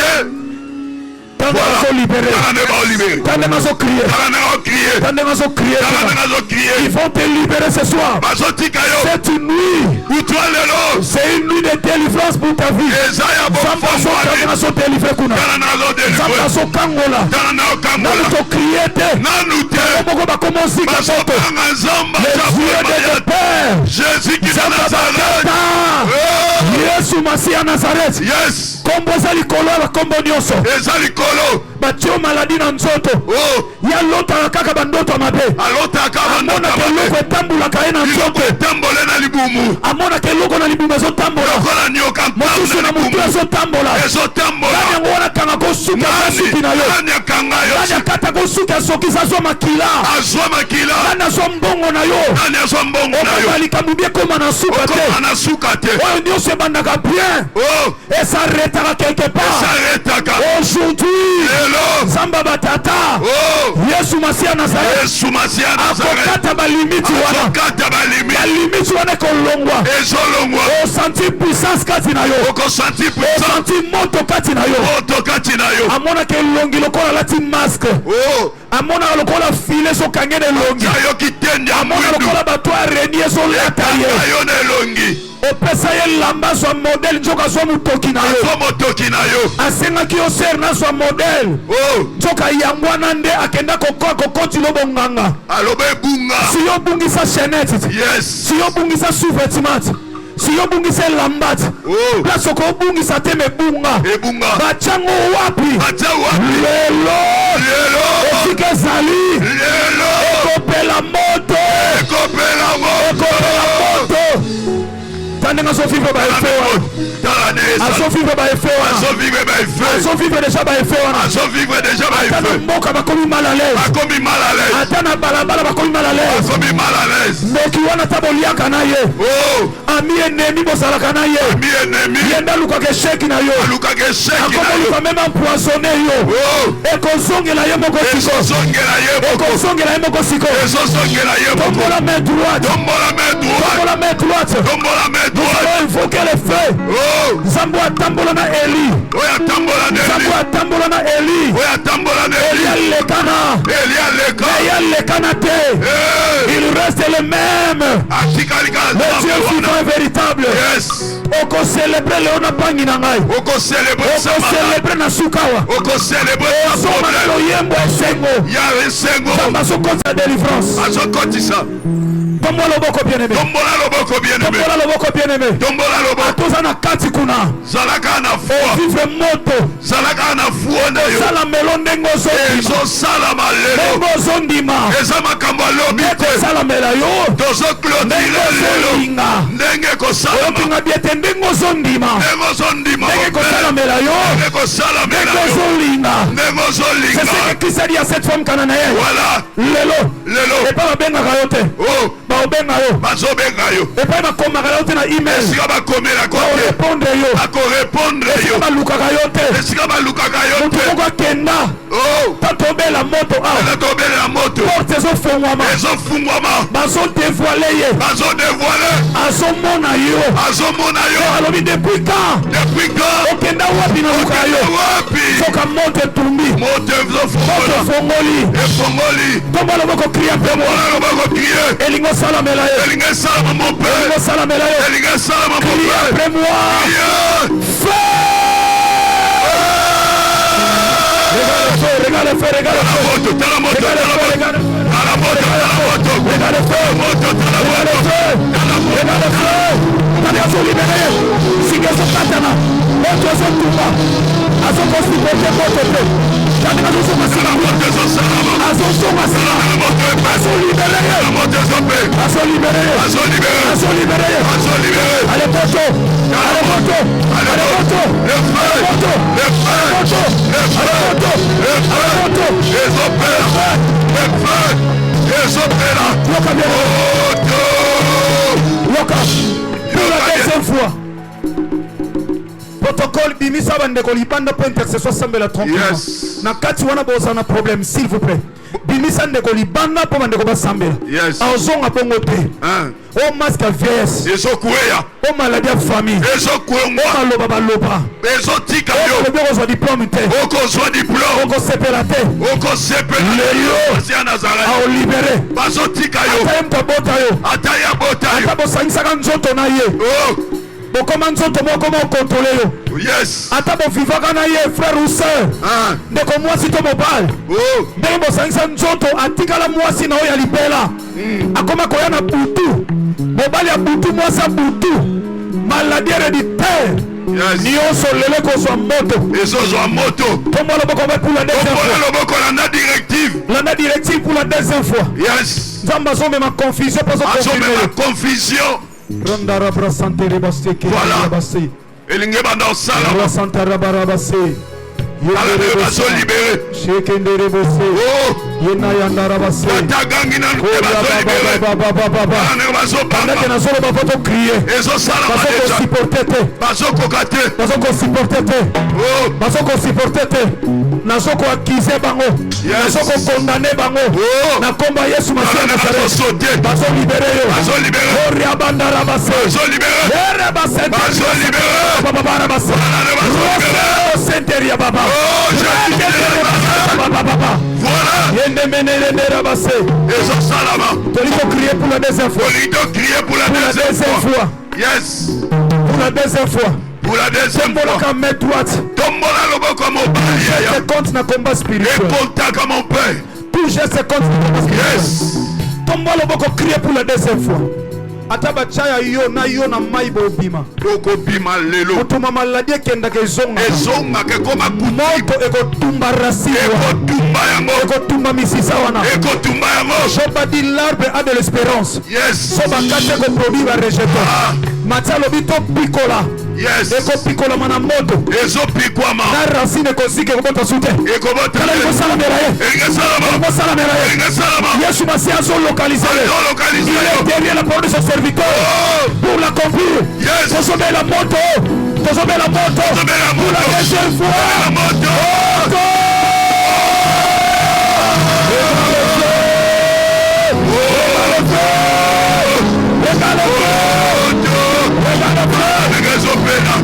B: Tala
D: Voilà.
B: bazolibere.
D: Tala nde baolibere.
B: Tala ndenge azocrier.
D: Tala ndenge ocrier.
B: Tala ndenge azocrier.
D: Tala ndenge
B: Ils
D: azocrier.
B: vont te libérer ce soir.
D: Bazotika yo.
B: Cette nuit,
D: Butu ya lelo
B: c'est une nuit de délivrance pour ta vie.
D: eza ya
B: Nzambe
D: bofongwani.
B: azodélivre kuna.
D: Tala
B: Nzambe
D: nazodélivre.
B: azokangola.
D: Tala
B: Nanu
D: naokangola.
B: tocrier te.
D: Nanu te.
B: Moko bakoma osika moto.
D: Bazobanga Nzambe
B: Le Dieu de
D: aza
B: tes pères.
D: Jésus qui de
B: Nzambe
D: Nazareth.
B: abatata.
D: Oh,
B: Yesu Masiya ya Nazareth.
D: yes.
B: Kombo eza likolo ya bakombo nyonso.
D: Eza likolo.
B: Batie yo maladi na nzoto.
D: Oh,
B: Ye alotaka kaka bandoto ya mabe.
D: alotaka
B: Amonaka
D: bandoto
B: eloko
D: mabe.
B: etambulaka ye na
D: Biloko
B: nzoto.
D: etambole na libumu.
B: Amonaka eloko na libumu ezotambola.
D: Lokola nyoka
B: Mosusu
D: ntambo
B: na
D: na
B: motu
D: libumu.
B: ezotambola.
D: Ezotambola.
B: Nani yango wana akanga kosuki aza suki na yo?
D: Nani akanga yo?
B: Nani akata kosuki asokisi azwa makila?
D: Azwa makila.
B: Nani azwa mbongo na yo?
D: Nani azwa mbongo na
B: Okoma
D: yo?
B: likambo bi ekoma na suka te.
D: Okoma na suka te.
B: Oyo nyonso ebandaka bien
D: Oh,
B: esarretaka quelque part.
D: esaretaka.
B: Aujourd'hui,
D: Lelo.
B: Nzambe ya batata,
D: Oh,
B: Yesu Masiya Nazareth
D: Yesu Masiya Nazareth.
B: akokata balimiti wana.
D: Azokata balimi.
B: Balimiti wana ekolongwa.
D: Ezolongwa.
B: Osanti puissance kati na yo.
D: Okosanti puissance.
B: Osanti moto kati na yo.
D: Moto kati na yo.
B: Amonaka elongi lokola alati masque.
D: Oh,
B: Amonaka lokola file ezokange na elongi.
D: ayoki tende ya
B: Amona
D: mwindu.
B: lokola bato ya reni ezolata ye.
D: Ekanga yo na elongi.
B: Opesa ye elamba azwa modele, nzoka azwa motoki na yo.
D: Azwa motoki na yo.
B: Asengaki yo sere nazwa modele,
D: Oh,
B: nzoka yango wana nde akenda kokotila bonganga.
D: Aloba ebunga.
B: Si yo obungisa chaînette,
D: Yes.
B: si yo obungisa sous-vêtement, si yo obungisa elamba ti,
D: Oh,
B: place okobungisa te mebunga.
D: Ebunga.
B: Batiango wapi?
D: Batia wapi?
B: Lelo
D: Lelo.
B: esika ezali
D: Lelo.
B: ekopela moto.
D: Ekopela moto.
B: Ekopela moto. Ta ndenge azovivre baeffet wana.
D: Tala nde eza.
B: Azovivre baeffet wana.
D: Azovivre baeffet.
B: Azovivre déjà baeffet wana.
D: Azovivre déjà
B: Ata na
D: baeffet.
B: mboka bakomi mal à l'aise.
D: Akomi mal à l'aise.
B: Ata na balabala bakomi mal à l'aise.
D: Akomi mal à l'aise.
B: Ndoki wana ata boliaka na ye,
D: Oh,
B: ami ennemi bozalaka na ye,
D: mi ennemi.
B: ye nde alukaka échec na yo.
D: Alukaka échec na yo.
B: Akomoluka meme empoisonne yo.
D: Oh,
B: Ekozongela ye moko siko.
D: Ezozongela ye moko.
B: Ekozongela ye moko siko.
D: Ezozongela ye moko.
B: Tombola main droite.
D: Tombola main droite.
B: Tombola main droite.
D: Tombola main droite.
B: Invoquer le feu.
D: Oh,
B: Nzambe atambola na Eli.
D: Oyo atambola na
B: Nzambe
D: Eli.
B: atambola na Eli.
D: Oyo atambola na
B: Eli
D: Eli.
B: alekana.
D: Eli aleka.
B: Ye alekana te.
D: Eh,
B: Il reste le même,
D: atikali kaka
B: le
D: Nzambe
B: Dieu
D: wana.
B: vivant et véritable.
D: Yes.
B: Okocélébre leo na mpangi na ngai.
D: Okocélébre sa malade.
B: Okocélébre na suka awa.
D: Okocélébre sa
B: Ozonga na
D: problème.
B: loyembo esengo.
D: Ya esengo.
B: Nzambe azokotisa délivrance.
D: Azokotisa.
B: Tombola loboko, bien aimé.
D: Tombola loboko, bien aimé.
B: Tombola loboko, bien aimé.
D: Tombola loboko.
B: Toza na kati kuna.
D: Zalaka na foi.
B: Vivre moto.
D: Zalaka na foi na yo.
B: Sala melo ndenge ozondima.
D: Ezosalama lelo.
B: Ndenge ozondima.
D: Eza makambo alobi te.
B: Ekosalamela yo.
D: Tozoclotire
B: Ndenge
D: lelo.
B: ozolinga.
D: Ndenge ekosalama.
B: Oyokinga bie te ndenge ozondima.
D: Ndenge ozondima.
B: Ndenge ekosalamela yo.
D: Ndenge ekosalamela
B: Ndenge
D: yo.
B: ozolinga.
D: Ndenge
B: C'est ce
D: ozolinga.
B: que Christ a dit à cette femme cananéenne.
D: Voilà.
B: Lelo.
D: Lelo.
B: Epai babengaka yo te.
D: Oh,
B: Baobenga yo.
D: bazobenga yo.
B: Epai bakomaka yo te na email.
D: Esika bakomelaka te.
B: Baorépondre yo.
D: Bakorépondre yo.
B: Balukaka yo te.
D: Esika balukaka yo
B: Moto
D: te.
B: moko akenda.
D: Oh,
B: Tata obela moto awa.
D: eza tobelela moto.
B: Porte ezofongwama.
D: Ezofungwama.
B: Bazodévoile ye.
D: Bazodévoile.
B: Azomona yo.
D: Azomona yo.
B: Alobi depuis quand?
D: Depuis quand?
B: Okenda wapi na luka
D: Okende
B: yo?
D: wapi?
B: Soka moto etumbi.
D: Moto
B: Moto
D: ezofongola.
B: efongoli.
D: Efongoli.
B: Tombola loboko, crie après moi.
D: Tombola loboko, crie.
B: Elingi osalamela ye.
D: Elingi esalama mon
B: Elingi
D: père.
B: osalamela ye.
D: Elingi esalama mon
B: Crie
D: père.
B: après moi.
D: Crie.
B: Feu! Regarde le feu, regarde le feu, regarde le feu.
D: Moto, tala moto,
B: Regarde le
D: tala
B: feu,
D: moto.
B: regarde le feu.
D: Tala moto, tala moto.
B: Regarde le feu.
D: Moto, tala
B: Regarde le
D: moto.
B: feu. Regarde le feu. Tala azolibere ye. Singa ezokatana. Moto ezotumba. Azokosupporte moto te. Tala azozonga
D: Tala
B: nsima.
D: moto ezosalama.
B: Azozonga nsima.
D: Tala moto epe.
B: Azolibere ye.
D: Tala moto ezope.
B: Azolibere ye.
D: Azolibere.
B: Azolibere ye.
D: Azolibere.
B: Ale moto. Ale moto. Ale moto.
D: Le feu.
B: Ale moto.
D: Le feu.
B: Ale moto.
D: Le
B: Ale
D: feu.
B: moto.
D: Le
B: Ale
D: feu.
B: moto.
D: Ezopela. Le feu. Ezopela.
B: Yoka bien.
D: Moto.
B: Yoka. Pour la deuxième fois. Protocole bimisa bandeko libanda mpo intercession asambela tranquillement.
D: Yes.
B: Na kati wana bozala na problème, s'il vous plaît. Bimisa ndeko libanda mpo bandeko basambela.
D: Yes.
B: Azonga bongo te.
D: Hein.
B: O masque ya vieillesse,
D: Ezokweya.
B: o maladie ya famille,
D: Ezokwengwa.
B: o maloba baloba.
D: Ezotika
B: O
D: yo.
B: balobi okozwa diplôme te.
D: Okozwa diplôme.
B: Okosepela te.
D: Okosepela.
B: Lelo.
D: Asi ya Nazareth.
B: Aolibere.
D: Bazotika yo.
B: Ata ye moto abota yo.
D: Ata ye abota yo.
B: Ata bosangisaka nzoto na ye.
D: Oh.
B: Bokoma nzoto moko ma okontrole yo.
D: Yes.
B: Ata bovivaka na ye frère ou sœur.
D: Hein.
B: Ndeko mwasi to mobali.
D: Oh.
B: Ndenge bosangisa nzoto atikala mwasi na oyo ya libela. Akoma koya na butu. Mobali ya butu, mwasi ya butu. Maladie héréditaire.
D: Yes.
B: Nyonso lelo ekozwa moto.
D: Ezozwa moto.
B: Tombola loboko mpe pour la deuxième
D: Tombola
B: fois.
D: loboko, landa directive.
B: Landa directive pour la deuxième fois.
D: Yes.
B: Nzambe azomema confusion mpo azoconfirme
D: Azomema
B: yo.
D: confusion.
B: Voilà.
D: Elingi ebanda osala. Tala ndenge bazolibere. Oh. Ata gangi nanu te, bazolibere. Tala ndenge bazobanga.
B: Ndenge nazoloba po tocrie.
D: Ezosalama deja.
B: Bazokosupporte te.
D: Bazokoka te.
B: Bazokosupporte te.
D: Oh.
B: Bazokosupporte te. Nazokoakize bango.
D: Yes.
B: Nazokokondane bango.
D: Oh.
B: Na nkombo ya Yesu Masiya
D: Tala ndenge
B: Nazareth.
D: bazosote.
B: Bazolibere yo.
D: Bazolibere.
B: Oriabandarabase.
D: Bazolibere. Bazolibere. Tala ndenge bazolibere.
B: Senteria baba.
D: Oh, Jésus de Nazareth. Voilà.
B: Yendemenenderabase.
D: Ezosalama.
B: Toli kocrier pour la deuxième fois.
D: Olingi tocrier pour la
B: Pour la
D: deuxième
B: deuxième
D: fois.
B: fois.
D: Yes.
B: Pour la deuxième fois.
D: Pour la deuxième fois.
B: Tombolaka main droite.
D: Tombola loboko ya mobali yaya.
B: Geste compte na combat spirituel.
D: Ekontaka mon père.
B: Tout geste compte na combat spirituel.
D: Yes.
B: Tombola loboko, crier pour la deuxième fois. Ata batya ya yo na yo na mai bobima.
D: Tokobima lelo.
B: Kotuma maladi ekendaka ezongaka.
D: Ezongaka ekoma kuti.
B: Moto ekotumba racine wana.
D: Ekotumba yango.
B: Ekotumba misisa wana.
D: Ekotumba yango.
B: Job a dit: l'arbre a de l'espérance.
D: Yes.
B: So bakati ekoproduire barejeton.
D: Ah.
B: Matia alobi topikola.
D: Yes.
B: Ekopikolama na moto.
D: Ezopikwama.
B: Na racine ekozika ekobota su te.
D: Ekobota.
B: Tala ekosalamela ye.
D: Elingi esalama.
B: Ekosalamela ye.
D: Elingi esalama.
B: Yesu Masiya azolocalize ye.
D: Azolocalize
B: Il
D: yo.
B: est derrière la parole de son serviteur
D: Oh.
B: pour l'accomplir.
D: Yes.
B: Tozobela moto. Tozobela moto.
D: Tozobela
B: Pour la
D: moto.
B: deuxième fois.
D: La moto. Moto. Tala ndenge ezopela.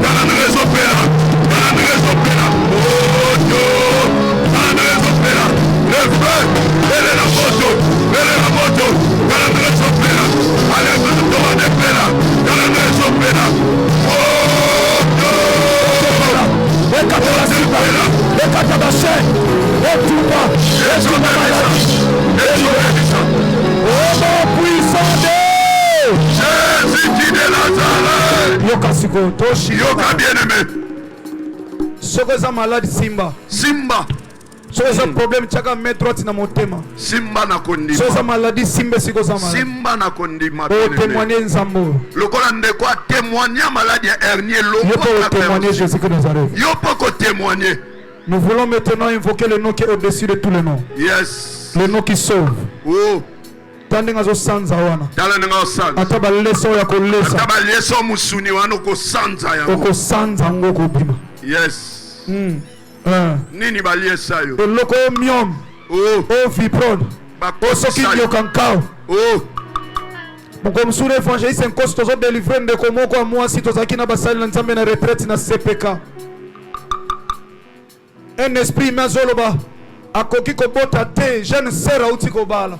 D: Tala ndenge ezopela. Tala ndenge ezopela. Moto. Tala ndenge ezopela. Le feu. Belela moto. Belela moto. Tala ndenge ezopela. Ale moto wana epela. Tala ndenge ezopela. Moto.
B: Ekata basiba. Ekata bachaîne. Etumba. Etumba maladie.
D: Ezobebisa.
B: Au nom puissant de
D: Jésus qui de Nazareth.
B: Yoka sikoyo toshi.
D: Yoka, bien-aimé.
B: Soki eza malade, simba.
D: Simba.
B: Soki eza problème, tiaka main droite na motema.
D: Simba na
B: Soki eza
D: kondima.
B: maladie, simba esika oza malade.
D: Simba na kondima, bien-aimé.
B: Otémoigne nzambe oyo.
D: Lokola ndeko atémoigna maladi ya hernie,
B: Yo mpe otémoigne Jésus que Nazareth.
D: Yo mpo kotémoigne.
B: Nous voulons maintenant invoquer le nom qui est au-dessus de tous les noms,
D: Yes.
B: le nom qui sauve.
D: Oh.
B: Ta ndenge azosanza wana.
D: Tala ndenge osanza.
B: Ata balesa oyo akolesa.
D: Ata balesa mosuni wana, okosanza yango.
B: Okosanza yango, okobima.
D: Yes.
B: Hein.
D: Nini baliesa yo?
B: Eloko oyo myome,
D: Oh.
B: oyo fibroïde, oyo soki
D: Bakosa yo.
B: nyoka nkao.
D: Oh.
B: Mokolo mosusu évangéliste Nkosi tozodélivre ndeko moko ya mwasi. Tozalaki na basali na Nzambe na retraite na CPK. Un esprit me azoloba akoki kobota te. Jeune sœur auti kobala.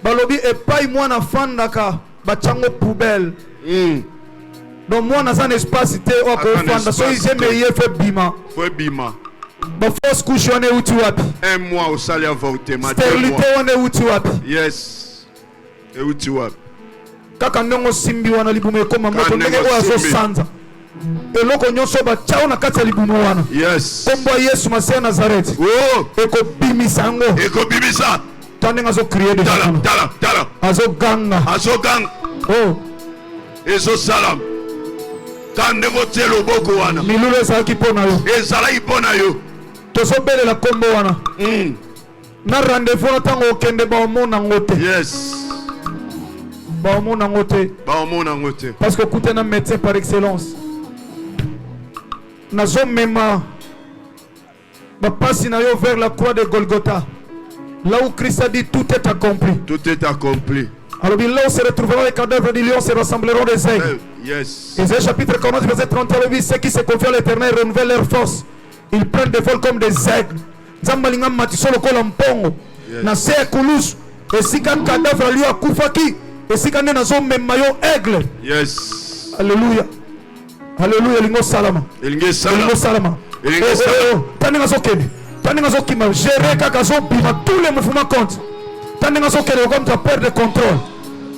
B: Balobi epai mwana afandaka batyango poubelle. Donc mwana aza na espace te oyo
D: Aza na
B: akofanda. Soki
D: espace
B: zeme
D: te.
B: ye fe bima.
D: Fo ebima.
B: Bafausse couche wana euti wapi?
D: Un mois osali avortement, 2 mois.
B: Stérilité wana euti wapi?
D: Yes, euti wapi?
B: Kaka ndenge osimbi wana, libumu ekóma moto.
D: Kaka
B: Ndenge
D: ndenge
B: oyo
D: osimbi.
B: azosanza eloko nyonso oyo batya oyo na kati ya libumu wana,
D: Yes.
B: nkombo ya Yesu Masiya Nazareth
D: Oh.
B: ekobimisa yango.
D: Ekobimisa.
B: Ta ndenge azocrie deja.
D: Tala.
B: Kuna.
D: Tala, tala.
B: Azoganga.
D: Azoganga.
B: Oh.
D: Ezosalama ka ndenge otie loboko wana.
B: Milulu ezalaki mpo na yo.
D: Ezalaki mpo na yo.
B: Tozobelela nkombo wana. Na rendez-vous wana, ntango okende, baomona yango te.
D: Yes.
B: Baomona yango te.
D: Baomona yango te.
B: Parce que okute na médecin par excellence. Nazomema bapasi na yo vers la croix de Golgotha. Là où Christ a dit tout est accompli.
D: Tout est accompli.
B: Alors là où se retrouveront les cadavres du lion, se rassembleront des aigles.
D: Yes.
B: Ésaïe chapitre 40, verset 31, ceux qui se confient à l'Éternel renouvellent leur force. Ils prennent des vols comme des aigles. Nzambe alinga matiso lokola mpongo. Na se ya kulusu, esika cadavre lion akufaki, esika nde nazomema yo aigle.
D: Yes.
B: Alléluia. Alléluia, elingi osalama.
D: Elingi esalama.
B: Elingi osalama.
D: Elingi
B: Oh, oh,
D: esalama.
B: oh. Ta ndenge azokende, ta ndenge azokima, gérer kaka azobima, tous les mouvements comptent. Ta ndenge azokende lokola moto a perdre contrôle.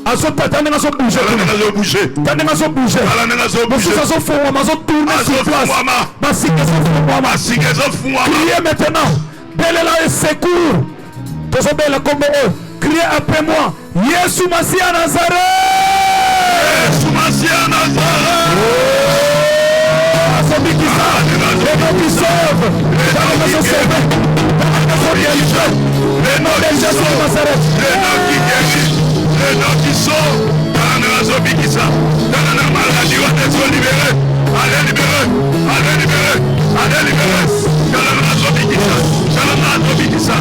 B: Azota ta ndenge azobouge
D: Tala
B: kuna.
D: ndenge azobouge.
B: Ta ndenge azobouge.
D: Tala ndenge azobouge.
B: Mosusu azofungwama, azotourne sur place.
D: Azofungwama.
B: Basika ezofungwama.
D: Basika ezofungwama.
B: Criez maintenant. Belela et secours. Tozobela kombo oyo. Criez après moi. Yesu Masiya Nazareth.
D: Yesu Masiya Nazareth.
B: Azobikisa. Le nom qui sauve. Le nom qui sauve. Le nom qui délivre.
D: Le nom
B: de
D: qui
B: Jésus de
D: sauve.
B: Nazareth.
D: Le nom qui guérit. Le nom qui sauve. Tala ndenge azobikisa. Tala na maladie wana ezolibere. Allez libéré. Allez libéré. Allez libéré. Tala ndenge azobikisa. Tala ndenge azobikisa.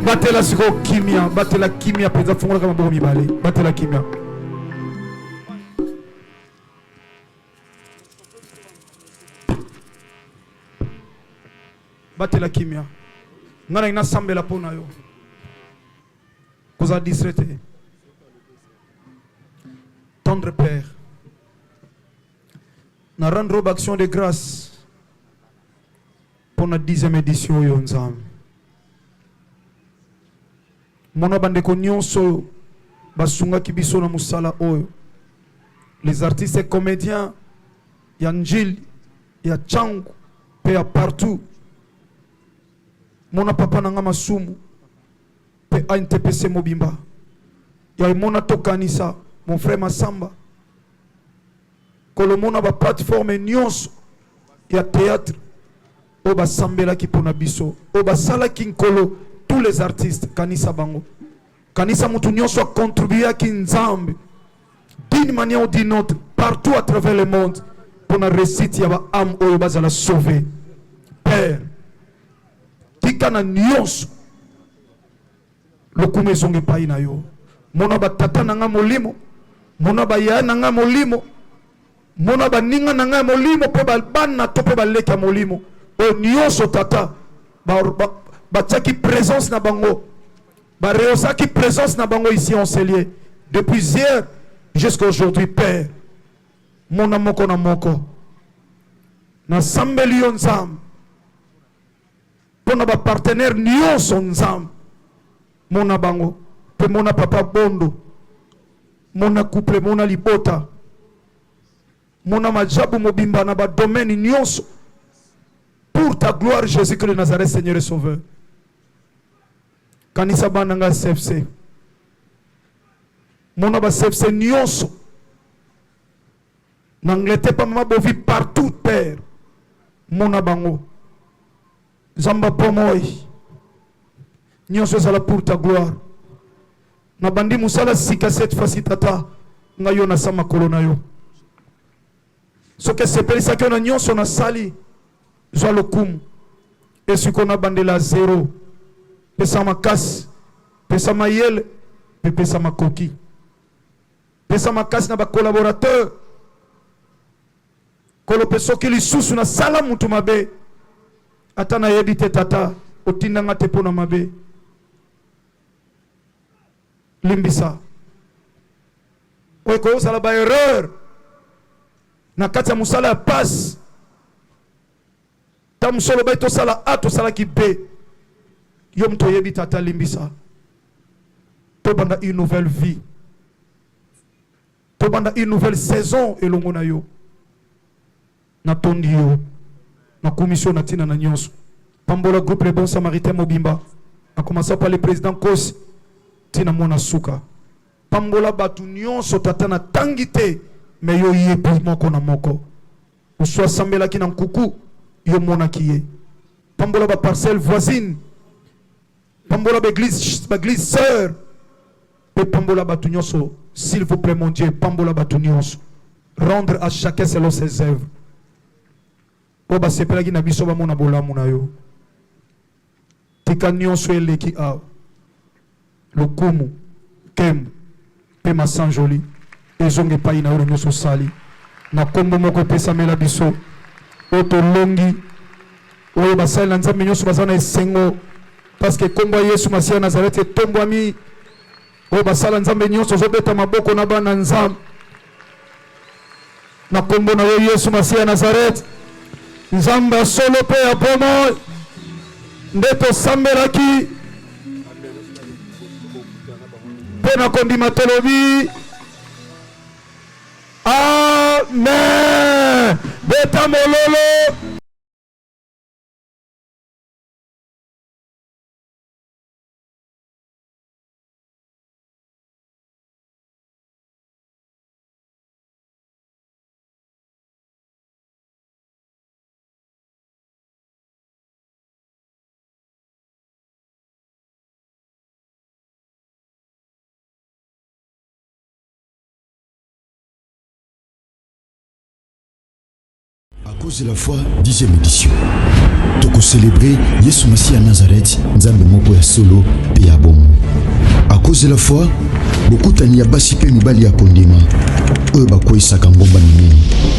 B: Batela sikoyo kimia, batela kimia mpenza, fungolaka maboko mibale, batela kimia. Batela kimia. Ngai nalingi nasambela mpo na yo. Kozala distrait te. Tendre Père, na rendre yo action de grâce mpo na 10e édition oyo Nzambe. Mona bandeko nyonso oyo basungaki biso na mosala oyo, les artistes et comédiens ya Njili, ya Tshangu mpe ya partout. Mona papa na nga Masumu mpe ANTPC mobimba ya mona tokanisa mon frère Massamba kolomona ba plateforme nyonso ya théâtre oyo basambelaki mpona biso, oyo basalaki nkolo. Tous les artistes, kanisa bango, kanisa mutu nyonso acontribuaki Nzambe d'une manière ou d'une autre partout à travers le monde mpona réussite ya ba âme oyo bazala sauvé. Père, tika na nyonso lokumu ezonga epai na yo. Mona batata na nga molimo, mona bayaya na nga molimo, mona baninga na ngai molimo mpe bana to mpe baleki ya molimo oyo nyonso tata batiaki présence na bango, barehaussaki présence na bango ici en ce lieu depuis hier jusqu'à aujourd'hui. Père, mona moko na moko. Nasambeli yo Nzambe mpona bapartenaire nyonso. Nzambe, mona bango mpe mona papa Bondo, mona couple, mona libota, mona majabu mobimba na badomaine nyonso pour ta gloire, Jésus-Christ de Nazareth, Seigneur et Sauveur. Kanisa bana nga CFC, mona ba CFC nyonso na Angleterre, pa mama Bovi, partout. Père, mona bango. Nzambe pomoi nyonso ezala pour ta gloire. Nabandi mosala sika cette fois-ci, tata. Ngai yo nasa makolo na yo. Soki esepelisaki yo na nyonso nasali, zwa lokumu. Esiko nabandela zero. Pesa makasi, pesa mayele mpe pesa makoki, pesa makasi na bacollaborateur. Kolo, mpe soki lisusu nasala mutu mabe, ata nayebi te, tata, otindanga te mpo na mabe, limbisa. Oyo ekozala baerreur na kati ya mosala ya pasi, ta mosolo bai tosala A, tosalaki B, yo moto oyebi. Tata, limbisa. Tobanda une nouvelle vie, tobanda une nouvelle saison elongo na yo. Natondi yo, nakumisi yo na ntina na nyonso. Pambola groupe Les Bons Samaritains mobimba, en commençant par le président Kosi ntina mwana suka. Pambola bato nyonso, tata, natangi te, me yo yebi moko na moko. Mosu asambelaki na nkuku, yo monaki ye. Pambola baparcelle voisine, pambola baeglise, baeglise sœur, mpe pambola bato nyonso. S'il vous plaît, mon Dieu, pambola bato nyonso. Rendre à chacun selon ses œuvres. Oyo basepelaki na biso bamona bolamu na yo. Tika nyonso eleki awa. Lokumu, nkembo mpe masanjoli ezonga epai na yo na nyonso osali. Na nkombo moko epesamela biso oyo tolongi, oyo basali na Nzambe nyonso baza na esengo parce que nkombo ya Yesu Masiya Nazareti etombwami. Oyo basala Nzambe nyonso ozobeta maboko na bana Nzambe na nkombo na yo Yesu Masiya Nazareti, Nzambe ya solo mpe ya bomoi, nde tosambelaki mpe na kondima tolobi amen. Beta mololo.
A: À cause de la foi, 10e édition. Toko célébrer Yesu Masiya Nazareth, Nzambe moko ya solo pe ya bomo. À cause de la foi, bokutani ya basi pe mibali ya kondima oyo bakweyisaka ngomba minene.